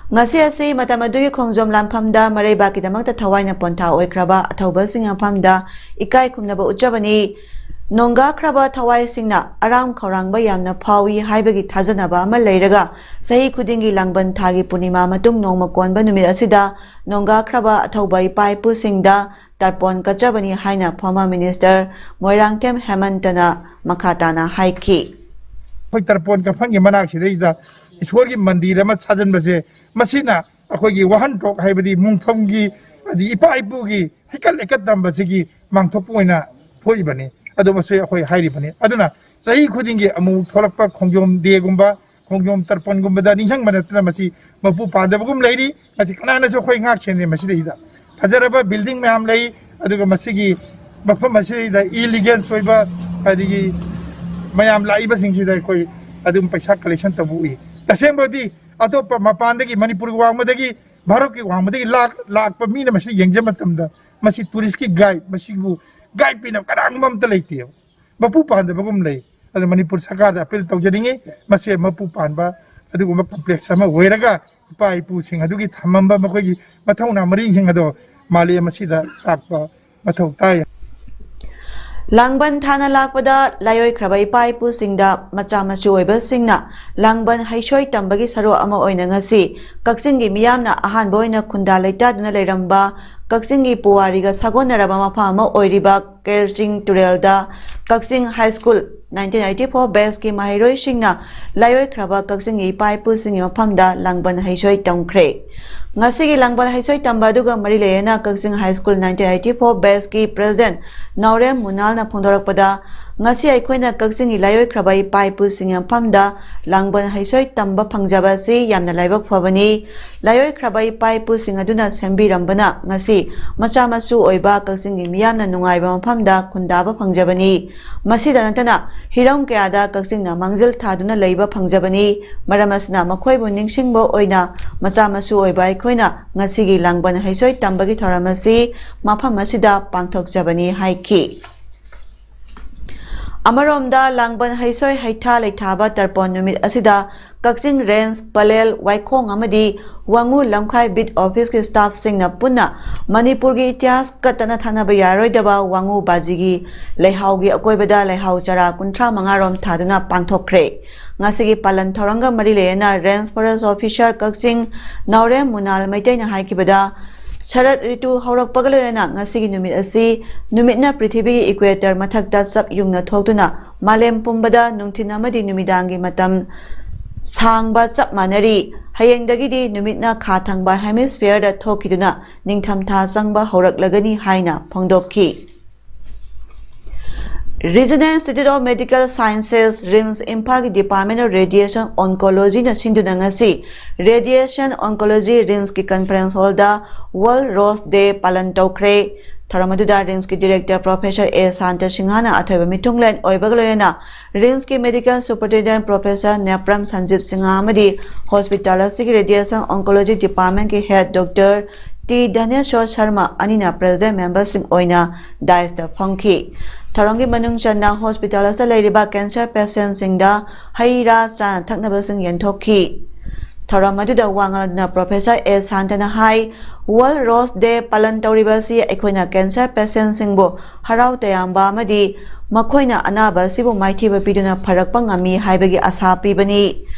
ꯉꯁꯤ ꯑꯁꯤ ꯃꯇꯝ ꯑꯗꯨꯒꯤ ꯈꯣꯡꯖꯣꯝ ꯂꯥꯟꯐꯝꯗ ꯃꯔꯩꯕꯥꯛꯀꯤꯗꯃꯛꯇ ꯊꯋꯥꯏꯅ ꯄꯣꯟꯊꯥ ꯑꯣꯏꯈ꯭ꯔꯕ ꯑꯊꯧꯕꯁꯤꯡ ꯃꯐꯝꯗ ꯏꯀꯥꯏ ꯈꯨꯝꯅꯕ ꯎꯠꯆꯕꯅꯤ꯫ ꯅꯣꯡꯒꯥꯈ꯭ꯔꯕ ꯊꯋꯥꯏꯁꯤꯡꯅ ꯑꯔꯥꯝ ꯈꯧꯔꯥꯡꯕ ꯌꯥꯝꯅ ꯐꯥꯎꯏ ꯍꯥꯏꯕꯒꯤ ꯊꯥꯖꯅꯕ ꯑꯃ ꯂꯩꯔꯒ ꯆꯍꯤ ꯈꯨꯗꯤꯡꯒꯤ ꯂꯥꯡꯕꯟ ꯊꯥꯒꯤ ꯄꯨꯔꯅꯤꯃꯥ ꯃꯇꯨꯡ ꯅꯣꯡꯃ ꯀꯣꯟꯕ ꯅꯨꯃꯤꯠ ꯑꯁꯤꯗ ꯅꯣꯡꯒꯥꯈ꯭ꯔꯕ ꯑꯊꯧꯕ ꯏꯄꯥ ꯏꯄꯨꯁꯤꯡꯗ ꯇꯔꯄꯣꯟ ꯀꯠꯆꯕꯅꯤ ꯍꯥꯏꯅ former minister ꯃꯣꯏꯔꯥꯡꯊꯦꯝ ꯍꯦꯃꯟꯇꯅ ꯃꯈꯥ ꯇꯥꯅ ꯍꯥꯏꯈꯤ꯫ ꯑꯩꯈꯣꯏ ꯇꯔꯄꯣꯟ ꯀꯠꯐꯝꯒꯤ ꯃꯅꯥꯛꯁꯤꯗꯩꯗ ꯏꯁꯣꯔꯒꯤ ꯃꯟꯗꯤꯔ ꯑꯃ ꯁꯥꯖꯟꯕꯁꯦ, ꯃꯁꯤꯅ ꯑꯩꯈꯣꯏꯒꯤ ꯋꯥꯍꯟꯊꯣꯛ ꯍꯥꯏꯕꯗꯤ ꯃꯨꯡꯐꯝꯒꯤ, ꯑꯗꯤ ꯏꯄꯥ ꯏꯄꯨꯒꯤ ꯍꯩꯀꯠ ꯂꯩꯀꯠ ꯇꯝꯕꯁꯤꯒꯤ ꯃꯥꯡꯊꯣꯛꯄ ꯑꯣꯏꯅ ꯊꯣꯛꯏꯕꯅꯤ꯫ ꯑꯗꯨ ꯃꯁꯤ ꯑꯩꯈꯣꯏ ꯍꯥꯏꯔꯤꯕꯅꯤ꯫ ꯑꯗꯨꯅ ꯆꯍꯤ ꯈꯨꯗꯤꯡꯒꯤ ꯑꯃꯨꯛ ꯊꯣꯛꯂꯛꯄ ꯈꯣꯡꯖꯣꯝ ꯗꯦꯒꯨꯝꯕ, ꯈꯣꯡꯖꯣꯝ ꯇꯔꯄꯟꯒꯨꯝꯕꯗ ꯅꯤꯡꯁꯤꯡꯕ ꯅꯠꯇꯅ ꯃꯁꯤ ꯃꯄꯨ ꯄꯥꯟꯗꯕꯒꯨꯝ ꯂꯩꯔꯤ꯫ ꯃꯁꯤ ꯀꯅꯥꯅꯁꯨ ꯑꯩꯈꯣꯏ ꯉꯥꯛ ꯁꯦꯟꯗꯦ꯫ ꯃꯁꯤꯗꯩꯗ ꯐꯖꯔꯕ building ꯃꯌꯥꯝ ꯂꯩ, ꯑꯗꯨꯒ ꯃꯁꯤꯒꯤ ꯃꯐꯝ ꯑꯁꯤꯗ illegal ꯑꯣꯏꯕ, ꯑꯗꯒꯤ ꯃꯌꯥꯝ ꯂꯥꯛꯏꯕꯁꯤꯡꯁꯤꯗ ꯑꯩꯈꯣꯏ ꯑꯗꯨꯝ ꯄꯩꯁꯥ collection ꯇꯧꯕ ꯎꯏ꯫ ꯇꯁꯦꯡꯕꯗꯤ ꯑꯇꯣꯞꯄ ꯃꯄꯥꯟꯗꯒꯤ, ꯃꯅꯤꯄꯨꯔꯒꯤ ꯋꯥꯡꯃꯗꯒꯤ, ꯚꯥꯔꯠꯀꯤ ꯋꯥꯡꯃꯗꯒꯤ ꯂꯥꯛ-, ꯂꯥꯛꯄ ꯃꯤꯅ ꯃꯁꯤ ꯌꯦꯡꯖꯕ ꯃꯇꯝꯗ ꯃꯁꯤ tourist ꯀꯤ guide, ꯃꯁꯤꯕꯨ guide ꯄꯤꯅꯕ ꯀꯅꯥꯒꯨꯝꯕ ꯑꯝꯇ ꯂꯩꯇꯦꯕ꯫ ꯃꯄꯨ ꯄꯥꯟꯗꯕꯒꯨꯝ ꯂꯩ꯫ ꯑꯗꯨ ꯃꯅꯤꯄꯨꯔ ꯁꯔꯀꯥꯔꯗ appeal ꯇꯧꯖꯅꯤꯡꯉꯤ, ꯃꯁꯤ ꯃꯄꯨ ꯄꯥꯟꯕ ꯑꯗꯨꯒꯨꯝꯕ complex ꯑꯃ ꯑꯣꯏꯔꯒ ꯏꯄꯥ ꯏꯄꯨꯁꯤꯡ ꯑꯗꯨꯒꯤ ꯊꯝꯃꯝꯕ ꯃꯈꯣꯏꯒꯤ ꯃꯊꯧꯅꯥ ꯃꯔꯤꯡꯁꯤꯡ ꯑꯗꯣ ꯃꯥꯂꯦꯝ ꯑꯁꯤꯗ ꯇꯥꯛꯄ ꯃꯊꯧ ꯇꯥꯏ꯫ ꯂꯥꯡꯕꯟ ꯊꯥꯅ ꯂꯥꯛꯄꯗ ꯂꯥꯏꯑꯣꯏꯈ꯭ꯔꯕ ꯏꯄꯥ ꯏꯄꯨꯁꯤꯡꯗ ꯃꯆꯥ ꯃꯁꯨ ꯑꯣꯏꯕꯁꯤꯡꯅ ꯂꯥꯡꯕꯟ ꯍꯩꯁꯣꯏ ꯇꯝꯕꯒꯤ ꯁꯔꯨꯛ ꯑꯃ ꯑꯣꯏꯅ ꯉꯁꯤ ꯀꯛꯆꯤꯡꯒꯤ ꯃꯤꯌꯥꯝꯅ ꯑꯍꯥꯟꯕ ꯑꯣꯏꯅ ꯈꯨꯟꯗꯥ ꯂꯩꯇꯥꯗꯨꯅ ꯂꯩꯔꯝꯕ ꯀꯛꯆꯤꯡꯒꯤ ꯄꯨꯋꯥꯔꯤꯒ ꯁꯥꯒꯣꯟꯅꯔꯕ ꯃꯐꯝ ꯑꯃ ꯑꯣꯏꯔꯤꯕ ꯀꯦꯔꯆꯤꯡ ꯇꯨꯔꯦꯜꯗ Kakching high school nineteen eighty four batch ꯀꯤ ꯃꯍꯩꯔꯣꯏꯁꯤꯡꯅ ꯂꯥꯏꯑꯣꯏꯈ꯭ꯔꯕ ꯀꯛꯆꯤꯡꯒꯤ ꯏꯄꯥ ꯏꯄꯨꯁꯤꯡꯒꯤ ꯃꯐꯝꯗ ꯂꯥꯡꯕꯟ ꯍꯩꯁꯣꯏ ꯇꯝꯈ꯭ꯔꯦ꯫ ꯉꯁꯤꯒꯤ ꯂꯥꯡꯕꯟ ꯍꯩꯁꯣꯏ ꯇꯝꯕ ꯑꯗꯨꯒ ꯃꯔꯤ ꯂꯩꯅꯅ Kakching high school nineteen eighty four batch ꯀꯤ president ꯅꯥꯎꯔꯦꯝ ꯃꯨꯅꯥꯜꯅ ꯐꯣꯡꯗꯣꯔꯛꯄꯗ, ꯉꯁꯤ ꯑꯩꯈꯣꯏꯅ ꯀꯛꯆꯤꯡꯒꯤ ꯂꯥꯏꯑꯣꯏꯈ꯭ꯔꯕ ꯏꯄꯥ ꯏꯄꯨꯁꯤꯡꯒꯤ ꯃꯐꯝꯗ ꯂꯥꯡꯕꯟ ꯍꯩꯁꯣꯏ ꯇꯝꯕ ꯐꯪꯖꯕ ꯑꯁꯤ ꯌꯥꯝꯅ ꯂꯥꯏꯕꯛ ꯐꯕꯅꯤ꯫ ꯂꯥꯏꯑꯣꯏꯈ꯭ꯔꯕ ꯏꯄꯥ ꯏꯄꯨꯁꯤꯡ ꯑꯗꯨꯅ ꯁꯦꯝꯕꯤꯔꯝꯕꯅ ꯉꯁꯤ ꯃꯆꯥ ꯃꯁꯨ ꯑꯣꯏꯕ ꯀꯛꯆꯤꯡꯒꯤ ꯃꯤꯌꯥꯝꯅ ꯅꯨꯡꯉꯥꯏꯕ ꯃꯐꯝꯗ ꯈꯨꯟꯗꯥꯕ ꯐꯪꯖꯕꯅꯤ꯫ ꯃꯁꯤꯗ ꯅꯠꯇꯅ ꯍꯤꯔꯝ ꯀꯌꯥꯗ ꯀꯛꯆꯤꯡꯅ ꯃꯥꯡꯖꯤꯜ ꯊꯥꯗꯨꯅ ꯂꯩꯕ ꯐꯪꯖꯕꯅꯤ꯫ ꯃꯔꯝ ꯑꯁꯤꯅ ꯃꯈꯣꯏꯕꯨ ꯅꯤꯡꯁꯤꯡꯕ ꯑꯣꯏꯅ ꯃꯆꯥ ꯃꯁꯨ ꯑꯣꯏꯕ ꯑꯩꯈꯣꯏꯅ ꯉꯁꯤꯒꯤ ꯂꯥꯡꯕꯟ ꯍꯩꯁꯣꯏ ꯇꯝꯕꯒꯤ ꯊꯧꯔꯝ ꯑꯁꯤ ꯃꯐꯝ ꯑꯁꯤꯗ ꯄꯥꯡꯊꯣꯛꯆꯕꯅꯤ ꯍꯥꯏꯈꯤ꯫ ꯑꯃꯔꯣꯝꯗ ꯂꯥꯡꯕꯟ ꯍꯩꯁꯣꯏ ꯍꯩꯊꯥ ꯂꯩꯊꯥꯕ ꯇꯔꯄꯣꯟ ꯅꯨꯃꯤꯠ ꯑꯁꯤꯗ ꯀꯛꯆꯤꯡ ꯔꯦꯟꯖ, ꯄꯂꯦꯜ, ꯋꯥꯏꯈꯣꯡ ꯑꯃꯗꯤ ꯋꯥꯉꯨ ꯂꯝꯈꯥꯏ ꯕꯤꯠ ꯑꯣꯐꯤꯁꯀꯤ ꯁ꯭ꯇꯥꯐꯁꯤꯡꯅ ꯄꯨꯟꯅ ꯃꯅꯤꯄꯨꯔꯒꯤ ꯏꯇꯤꯍꯥꯁꯀ ꯇꯠꯅ ꯊꯥꯅꯕ ꯌꯥꯔꯣꯏꯗꯕ ꯋꯥꯉꯨ ꯕꯥꯖꯤꯒꯤ ꯂꯩꯍꯥꯎꯒꯤ ꯑꯀꯣꯏꯕꯗ ꯂꯩꯍꯥꯎ ꯆꯔꯥ ꯀꯨꯟꯊ꯭ꯔꯥ ꯃꯉꯥ ꯔꯣꯝ ꯊꯥꯗꯨꯅ ꯄꯥꯡꯊꯣꯛꯈ꯭ꯔꯦ꯫ ꯉꯁꯤꯒꯤ ꯄꯥꯂꯟ ꯊꯧꯔꯝꯒ ꯃꯔꯤ ꯂꯩꯅꯅ ꯔꯦꯟꯖ ꯐꯣꯔꯦꯁ ꯑꯣꯐꯤꯁꯥꯔ ꯀꯛꯆꯤꯡ ꯅꯥꯎꯔꯦꯝ ꯃꯨꯅꯥꯜ ꯃꯩꯇꯩꯅ ꯍꯥꯏꯈꯤꯕꯗ, ꯁꯔꯠ ꯔꯤꯇꯨ ꯍꯧꯔꯛꯄꯒ ꯂꯣꯏꯅꯅ ꯉꯁꯤꯒꯤ ꯅꯨꯃꯤꯠ ꯑꯁꯤ ꯅꯨꯃꯤꯠꯅ ꯄ꯭ꯔꯤꯊꯤꯕꯤꯒꯤ ꯏꯀ꯭ꯋꯦꯇꯔ ꯃꯊꯛꯇ ꯆꯞ ꯌꯨꯡꯅ ꯊꯣꯛꯇꯨꯅ ꯃꯥꯂꯦꯝ ꯄꯨꯝꯕꯗ ꯅꯨꯡꯊꯤꯜ ꯑꯃꯗꯤ ꯅꯨꯃꯤꯗꯥꯡꯒꯤ ꯃꯇꯝ ꯁꯥꯡꯕ ꯆꯞ ꯃꯥꯟꯅꯔꯤ꯫ ꯍꯌꯦꯡꯗꯒꯤꯗꯤ ꯅꯨꯃꯤꯠꯅ ꯈꯥ ꯊꯪꯕ ꯍꯦꯃꯤꯁꯐꯤꯌꯔꯗ ꯊꯣꯛꯈꯤꯗꯨꯅ ꯅꯤꯡꯊꯝꯊꯥ ꯆꯪꯕ ꯍꯧꯔꯛꯂꯒꯅꯤ ꯍꯥꯏꯅ ꯐꯣꯡꯗꯣꯛꯈꯤ꯫ Regional Institute of Medical Sciences, RIMS ꯏꯝꯐꯥꯜꯒꯤ Department of Radiation Oncologyꯅ ꯁꯤꯟꯗꯨꯅ ꯉꯁꯤ Radiation Oncology ꯔꯤꯝꯁꯀꯤ conference hallꯗ World Rose Day ꯄꯥꯂꯟ ꯇꯧꯈ꯭ꯔꯦ꯫ ꯊꯧꯔꯝ ꯑꯗꯨꯗ ꯔꯤꯝꯁꯀꯤ director Professor ꯑꯦ ꯁꯥꯟꯇ ꯁꯤꯡꯍꯅ ꯑꯊꯣꯏꯕ ꯃꯤꯊꯨꯡꯂꯦꯟ ꯑꯣꯏꯕꯒ ꯂꯣꯏꯅꯅ ꯔꯤꯝꯁꯀꯤ medical superintendent Professor Nepram ꯁꯟꯖꯤꯞ Singh ꯑꯃꯗꯤ hospital ꯑꯁꯤꯒꯤ radiation oncology departmentꯀꯤ head Doctor T Dhaneshor Sharma ꯑꯅꯤꯅ president memberꯁꯤꯡ ꯑꯣꯏꯅ dais ꯐꯝꯈꯤ꯫ ꯊꯧꯔꯝꯒꯤ ꯃꯅꯨꯡ ꯆꯟꯅ hospital ꯑꯁꯤꯗ ꯂꯩꯔꯤꯕ cancer patientꯁꯤꯡꯗ ꯍꯩ ꯔꯥ ꯆꯥꯅ ꯊꯛꯅꯕꯁꯤꯡ ꯌꯦꯟꯊꯣꯛꯈꯤ꯫ ꯊꯧꯔꯝ ꯑꯗꯨꯗ ꯋꯥ ꯉꯥꯡꯗꯨꯅ Professor ꯑꯦ ꯁꯥꯟꯇꯅ ꯍꯥꯏ, World Rose Day ꯄꯥꯂꯟ ꯇꯧꯔꯤꯕ ꯑꯁꯤ ꯑꯩꯈꯣꯏꯅ cancer patientꯁꯤꯡꯕꯨ ꯍꯔꯥꯎ ꯇꯌꯥꯝꯕ ꯑꯃꯗꯤ ꯃꯈꯣꯏꯅ ꯑꯅꯥꯕ ꯑꯁꯤꯕꯨ ꯃꯥꯏꯊꯤꯕ ꯄꯤꯗꯨꯅ ꯐꯔꯛꯄ ꯉꯝꯃꯤ ꯍꯥꯏꯕꯒꯤ ꯑꯁꯥ ꯄꯤꯕꯅꯤ꯫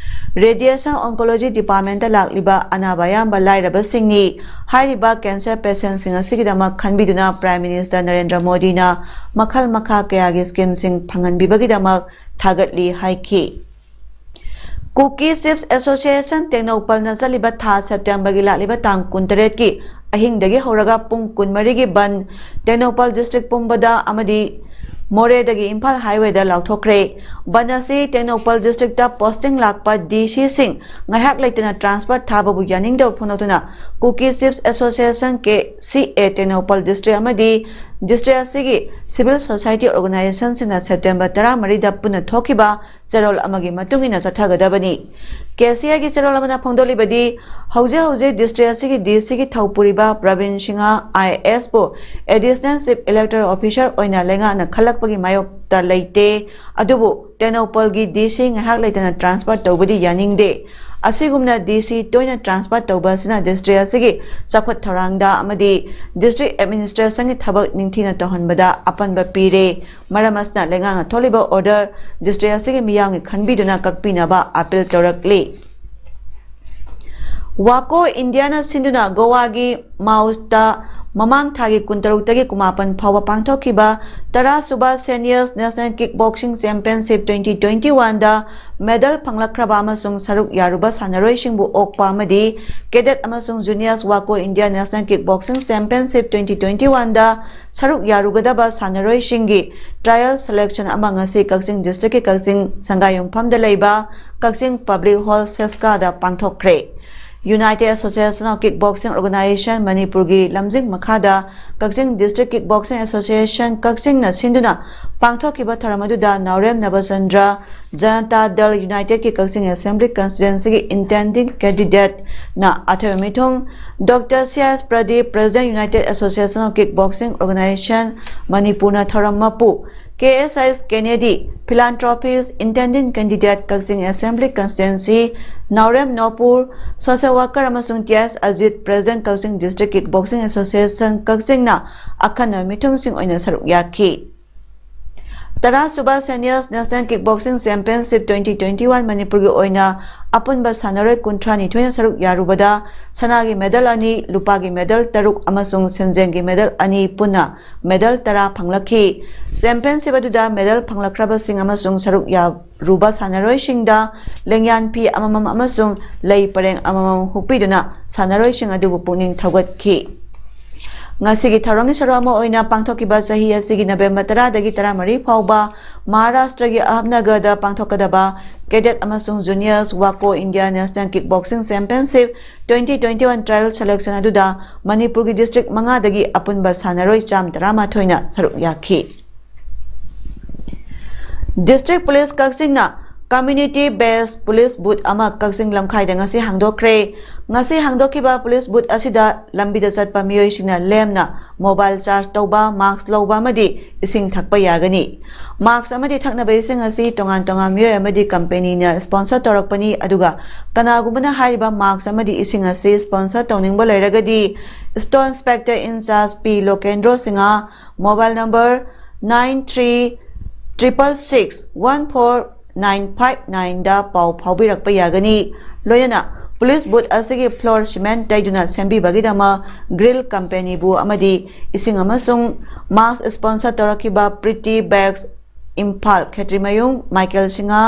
Radiation Oncology departmentꯇ ꯂꯥꯛꯂꯤꯕ ꯑꯅꯥꯕ ꯑꯌꯥꯝꯕ ꯂꯥꯏꯔꯕꯁꯤꯡꯅꯤ꯫ ꯍꯥꯏꯔꯤꯕ cancer patientꯁꯤꯡ ꯑꯁꯤꯒꯤꯗꯃꯛ ꯈꯟꯕꯤꯗꯨꯅ Prime Minister ꯅꯔꯦꯟꯗ꯭ꯔ ꯃꯣꯗꯤꯅ ꯃꯈꯜ ꯃꯈꯥ ꯀꯌꯥꯒꯤ schemeꯁꯤꯡ ꯐꯪꯍꯟꯕꯤꯕꯒꯤꯗꯃꯛ ꯊꯥꯒꯠꯂꯤ ꯍꯥꯏꯈꯤ꯫ Kuki Chiefs Association ꯇꯦꯡꯅꯧꯄꯜꯅ ꯆꯠꯂꯤꯕ ꯊꯥ Septemberꯒꯤ ꯂꯥꯛꯂꯤꯕ ꯇꯥꯡ ꯀꯨꯟꯇꯔꯦꯠꯀꯤ ꯑꯍꯤꯡꯗꯒꯤ ꯍꯧꯔꯒ ꯄꯨꯡ ꯀꯨꯟꯃꯔꯤꯒꯤ ꯕꯟ ꯇꯦꯡꯅꯧꯄꯜ district ꯄꯨꯝꯕꯗ ꯑꯃꯗꯤ ꯃꯣꯔꯦꯗꯒꯤ ꯏꯝꯐꯥꯜ ꯍꯥꯏꯋꯦꯗ ꯂꯥꯎꯊꯣꯛꯈ꯭ꯔꯦ꯫ ꯕꯟ ꯑꯁꯤ ꯇꯦꯡꯅꯧꯄꯜ ꯗꯤꯁꯇ꯭ꯔꯤꯛꯇ ꯄꯣꯁꯇꯤꯡ ꯂꯥꯛꯄ ꯗꯤ ꯁꯤꯁꯤꯡ ꯉꯥꯏꯍꯥꯛ ꯂꯩꯇꯅ ꯇ꯭ꯔꯥꯟꯁꯐꯔ ꯊꯥꯕꯕꯨ ꯌꯥꯅꯤꯡꯗꯕ ꯐꯣꯡꯗꯣꯛꯇꯨꯅ ꯀꯨꯀꯤ ꯆꯤꯐꯁ ꯑꯦꯁꯣꯁꯤꯌꯦꯁꯟ, ꯀꯦ ꯁꯤ ꯑꯦ, ꯇꯦꯡꯅꯧꯄꯜ ꯗꯤꯁꯇ꯭ꯔꯤꯛ ꯑꯃꯗꯤ ꯗꯤꯁꯇ꯭ꯔꯤꯛ ꯑꯁꯤꯒꯤ ꯁꯤꯚꯤꯜ ꯁꯣꯁꯥꯏꯇꯤ ꯑꯣꯔꯒꯅꯥꯏꯖꯦꯁꯟꯁꯤꯡꯅ ꯁꯦꯞꯇꯦꯝꯕꯔ ꯇꯔꯥꯃꯔꯤꯗ ꯄꯨꯟꯅ ꯊꯣꯛꯈꯤꯕ ꯆꯦꯔꯣꯜ ꯑꯃꯒꯤ ꯃꯇꯨꯡ ꯏꯟꯅ ꯆꯠꯊꯒꯗꯕꯅꯤ꯫ ꯀꯦ ꯁꯤ ꯑꯦꯒꯤ ꯆꯦꯔꯣꯜ ꯑꯃꯅ ꯐꯣꯡꯗꯣꯛꯂꯤꯕꯗꯤ, ꯍꯧꯖꯤꯛ ꯍꯧꯖꯤꯛ ꯗꯤꯁꯇ꯭ꯔꯤꯛ ꯑꯁꯤꯒꯤ ꯗꯤ ꯁꯤꯒꯤ ꯊꯧꯄꯨꯔꯤꯕ ꯄ꯭ꯔꯕꯤꯟ ꯁꯤꯡꯍ ꯑꯥꯏ ꯑꯦ ꯑꯦꯁꯄꯨ ꯑꯦꯗꯤꯁꯅꯦꯜ ꯆꯤꯐ ꯏꯂꯦꯛꯇꯣꯔꯦꯜ ꯑꯣꯐꯤꯁꯥꯔ ꯑꯣꯏꯅ ꯂꯩꯉꯥꯛꯅ ꯈꯜꯂꯛꯄꯒꯤ ꯃꯥꯌꯣꯛꯇ ꯂꯩꯇꯦ꯫ ꯑꯗꯨꯕꯨ ꯇꯦꯡꯅꯧꯄꯜꯒꯤ ꯗꯤ ꯁꯤ ꯉꯥꯏꯍꯥꯛ ꯂꯩꯇꯅ ꯇ꯭ꯔꯥꯟꯁꯐꯔ ꯇꯧꯕꯗꯤ ꯌꯥꯅꯤꯡꯗꯦ꯫ ꯑꯁꯤꯒꯨꯝꯅ ꯗꯤ ꯁꯤ ꯇꯣꯏꯅ ꯇ꯭ꯔꯥꯟꯁꯐꯔ ꯇꯧꯕ ꯑꯁꯤꯅ ꯗꯤꯁꯇ꯭ꯔꯤꯛ ꯑꯁꯤꯒꯤ ꯆꯥꯎꯈꯠ ꯊꯧꯔꯥꯡꯗ ꯑꯃꯗꯤ ꯗꯤꯁꯇ꯭ꯔꯤꯛ ꯑꯦꯗꯃꯤꯅꯤꯁꯇ꯭ꯔꯦꯁꯟꯒꯤ ꯊꯕꯛ ꯅꯤꯡꯊꯤꯅ ꯇꯧꯍꯟꯕꯗ ꯑꯄꯟꯕ ꯄꯤꯔꯦ꯫ ꯃꯔꯝ ꯑꯁꯤꯅ ꯂꯩꯉꯥꯛꯅ ꯊꯣꯛꯂꯤꯕ ꯑꯣꯔꯗꯔ ꯗꯤꯁꯇ꯭ꯔꯤꯛ ꯑꯁꯤꯒꯤ ꯃꯤꯌꯥꯝꯒꯤ ꯈꯟꯕꯤꯗꯨꯅ ꯀꯛꯄꯤꯅꯕ ꯑꯄꯤꯜ ꯇꯧꯔꯛꯂꯤ꯫ ꯋꯥꯀꯣ ꯏꯟꯗꯤꯌꯥꯅ ꯁꯤꯟꯗꯨꯅ ꯒꯣꯋꯥꯒꯤ ꯃꯥꯎꯁꯇ ꯃꯃꯥꯡ ꯊꯥꯒꯤ ꯀꯨꯟꯇꯔꯨꯛꯇꯒꯤ ꯀꯨꯟꯃꯥꯄꯟ ꯐꯥꯎꯕ ꯄꯥꯡꯊꯣꯛꯈꯤꯕ ꯇꯔꯥꯁꯨꯕ seniors national kick boxing championship twenty twenty ꯋꯥꯟꯗ ꯃꯦꯗꯜ ꯐꯪꯂꯛꯈ꯭ꯔꯕ ꯑꯃꯁꯨꯡ ꯁꯔꯨꯛ ꯌꯥꯔꯨꯕ ꯁꯥꯟꯅꯔꯣꯏꯁꯤꯡꯕꯨ ꯑꯣꯛꯄ ꯑꯃꯗꯤ ꯀꯦꯗꯦꯠ ꯑꯃꯁꯨꯡ ꯖꯨꯅꯤꯌꯔꯁ ꯋꯥꯀꯣ India national kick boxing championship twenty twenty ꯋꯥꯟꯗ ꯁꯔꯨꯛ ꯌꯥꯔꯨꯒꯗꯕ ꯁꯥꯟꯅꯔꯣꯏꯁꯤꯡꯒꯤ ꯇ꯭ꯔꯥꯌꯦꯜ ꯁꯦꯂꯦꯛꯁꯟ ꯑꯃ ꯉꯁꯤ ꯀꯛꯆꯤꯡ ꯗꯤꯁꯇ꯭ꯔꯤꯛꯀꯤ ꯀꯛꯆꯤꯡ ꯁꯪꯒꯥꯏꯌꯨꯝꯐꯝꯗ ꯂꯩꯕ ꯀꯛꯆꯤꯡ ꯄꯕ꯭ꯂꯤꯛ ꯍꯣꯜ ꯁꯦꯁꯀꯥꯗ ꯄꯥꯡꯊꯣꯛꯈ꯭ꯔꯦ꯫ United association of kick boxing organization ꯃꯅꯤꯄꯨꯔꯒꯤ ꯂꯝꯖꯤꯡ ꯃꯈꯥꯗ Kakching district kick boxing association ꯀꯛꯆꯤꯡꯅ ꯁꯤꯟꯗꯨꯅ ꯄꯥꯡꯊꯣꯛꯈꯤꯕ ꯊꯧꯔꯝ ꯑꯗꯨꯗ ꯅꯥꯎꯔꯦꯝ ꯅꯕꯆꯟꯗ꯭ꯔ, ꯖꯅꯇꯥ ꯗꯜ ꯌꯨꯅꯥꯏꯇꯦꯗꯀꯤ ꯀꯛꯆꯤꯡ ꯑꯦꯁꯦꯝꯕ꯭ꯂꯤ ꯀꯟꯁꯇꯤꯇ꯭ꯋꯦꯟꯁꯤꯒꯤ ꯏꯟꯇꯦꯟꯗꯤꯡ ꯀꯦꯟꯗꯤꯗꯦꯠꯅ ꯑꯊꯣꯏꯕ ꯃꯤꯊꯨꯡ, doctor C S Pradip, president united association of kick boxing organization ꯃꯅꯤꯄꯨꯔꯅ ꯊꯧꯔꯝ ꯃꯄꯨ, K S I Kennedy, philanthropist, intending candidate Kakching assembly constituency, Naorem Nopur, social worker ꯑꯃꯁꯨꯡ T S Ajit, president Kakching district kick boxing association ꯀꯛꯆꯤꯡꯅ ꯑꯈꯟꯅꯕ ꯃꯤꯊꯨꯡꯁꯤꯡ ꯑꯣꯏꯅ ꯁꯔꯨꯛ ꯌꯥꯈꯤ꯫ ꯇꯔꯥꯁꯨꯕ seniors national kick boxing championship twenty twenty one ꯃꯅꯤꯄꯨꯔꯒꯤ ꯑꯣꯏꯅ ꯑꯄꯨꯟꯕ ꯁꯥꯟꯅꯔꯣꯏ ꯀꯨꯟꯊ꯭ꯔꯥ ꯅꯤꯊꯣꯏꯅ ꯁꯔꯨꯛ ꯌꯥꯔꯨꯕꯗ ꯁꯅꯥꯒꯤ ꯃꯦꯗꯜ ꯑꯅꯤ, ꯂꯨꯄꯥꯒꯤ ꯃꯦꯗꯜ ꯇꯔꯨꯛ ꯑꯃꯁꯨꯡ ꯁꯦꯟꯖꯦꯡꯒꯤ ꯃꯦꯗꯜ ꯑꯅꯤ ꯄꯨꯟꯅ ꯃꯦꯗꯜ ꯇꯔꯥ ꯐꯪꯂꯛꯈꯤ꯫ ꯆꯦꯝꯄꯤꯌꯟꯁꯤꯞ ꯑꯗꯨꯗ ꯃꯦꯗꯜ ꯐꯪꯂꯛꯈ꯭ꯔꯕꯁꯤꯡ ꯑꯃꯁꯨꯡ ꯁꯔꯨꯛ ꯌꯥꯔꯨꯕ ꯁꯥꯟꯅꯔꯣꯏꯁꯤꯡꯗ ꯂꯦꯡꯌꯥꯟ ꯐꯤ ꯑꯃꯃꯝ ꯑꯃꯁꯨꯡ ꯂꯩ ꯄꯔꯦꯡ ꯑꯃꯃꯝ ꯍꯨꯛꯄꯤꯗꯨꯅ ꯁꯥꯟꯅꯔꯣꯏꯁꯤꯡ ꯑꯗꯨꯕꯨ ꯄꯨꯛꯅꯤꯡ ꯊꯧꯒꯠꯈꯤ꯫ ꯉꯁꯤꯒꯤ ꯊꯧꯔꯝꯒꯤ ꯁꯔꯨꯛ ꯑꯃ ꯑꯣꯏꯅ ꯄꯥꯡꯊꯣꯛꯈꯤꯕ ꯆꯍꯤ ꯑꯁꯤꯒꯤ ꯅꯕꯦꯝꯕꯔ ꯇꯔꯥꯗꯒꯤ ꯇꯔꯥꯃꯔꯤ ꯐꯥꯎꯕ ꯃꯍꯥꯔꯥꯁꯇ꯭ꯔꯒꯤ ꯑꯍꯃꯗꯅꯒꯔꯗ ꯄꯥꯡꯊꯣꯛꯀꯗꯕ ꯀꯦꯗꯦꯠ ꯑꯃꯁꯨꯡ ꯖꯨꯅꯤꯌꯔꯁ ꯋꯥꯀꯣ India national kick boxing championship twenty twenty one trial selection ꯑꯗꯨꯗ ꯃꯅꯤꯄꯨꯔꯒꯤ ꯗꯤꯁꯇ꯭ꯔꯤꯛ ꯃꯉꯥꯗꯒꯤ ꯑꯄꯨꯟꯕ ꯁꯥꯟꯅꯔꯣꯏ ꯆꯥꯝ ꯇꯔꯥꯃꯥꯊꯣꯏꯅ ꯁꯔꯨꯛ ꯌꯥꯈꯤ꯫ ꯗꯤꯁꯇ꯭ꯔꯤꯛ ꯄꯨꯂꯤꯁ ꯀꯛꯆꯤꯡꯅ ꯀꯝꯃ꯭ꯌꯨꯅꯤꯇꯤ ꯕꯦꯁ ꯄꯨꯂꯤꯁ ꯕꯨꯠ ꯑꯃ ꯀꯛꯆꯤꯡ ꯂꯝꯈꯥꯏꯗ ꯉꯁꯤ ꯍꯥꯡꯗꯣꯛꯈ꯭ꯔꯦ꯫ ꯉꯁꯤ ꯍꯥꯡꯗꯣꯛꯈꯤꯕ ꯄꯨꯂꯤꯁ ꯕꯨꯠ ꯑꯁꯤꯗ ꯂꯝꯕꯤꯗ ꯆꯠꯄ ꯃꯤꯑꯣꯏꯁꯤꯡꯅ ꯂꯦꯝꯅ ꯃꯣꯕꯥꯏꯜ ꯆꯥꯔꯖ ꯇꯧꯕ, ꯃꯥꯛꯁ ꯂꯧꯕ ꯑꯃꯗꯤ ꯏꯁꯤꯡ ꯊꯛꯄ ꯌꯥꯒꯅꯤ꯫ ꯃꯥꯛꯁ ꯑꯃꯗꯤ ꯊꯛꯅꯕ ꯏꯁꯤꯡ ꯑꯁꯤ ꯇꯣꯉꯥꯟ ꯇꯣꯉꯥꯟ ꯃꯤꯑꯣꯏ ꯑꯃꯗꯤ ꯀꯝꯄꯦꯅꯤꯅ ꯁ꯭ꯄꯣꯟꯁꯔ ꯇꯧꯔꯛꯄꯅꯤ, ꯑꯗꯨꯒ ꯀꯅꯥꯒꯨꯝꯕꯅ ꯍꯥꯏꯔꯤꯕ ꯃꯥꯛꯁ ꯑꯃꯗꯤ ꯏꯁꯤꯡ ꯑꯁꯤ ꯁ꯭ꯄꯣꯟꯁꯔ ꯇꯧꯅꯤꯡꯕ ꯂꯩꯔꯒꯗꯤ station inspector in charge P Lokendro Singh, mobile number nine three triple six one four nine five ꯅꯥꯏꯟꯗ ꯄꯥꯎ ꯐꯥꯎꯕꯤꯔꯛꯄ ꯌꯥꯒꯅꯤ꯫ ꯂꯣꯏꯅꯅ ꯄꯨꯂꯤꯁ ꯕꯨꯠ ꯑꯁꯤꯒꯤ ꯐ꯭ꯂꯣꯔ ꯁꯤꯃꯦꯟ ꯇꯩꯗꯨꯅ ꯁꯦꯝꯕꯤꯕꯒꯤꯗꯃꯛ ꯒ꯭ꯔꯤꯜ ꯀꯝꯄꯦꯅꯤꯕꯨ ꯑꯃꯗꯤ ꯏꯁꯤꯡ ꯑꯃꯁꯨꯡ ꯃꯥꯛꯁ ꯁ꯭ꯄꯣꯟꯁꯔ ꯇꯧꯔꯛꯈꯤꯕ ꯄ꯭ꯔꯤꯇꯤ ꯕꯦꯛꯁ ꯏꯝꯐꯥꯜ, ꯈꯦꯇ꯭ꯔꯤꯃꯌꯨꯝ ꯃꯥꯏꯀꯦꯜ ꯁꯤꯡꯍ,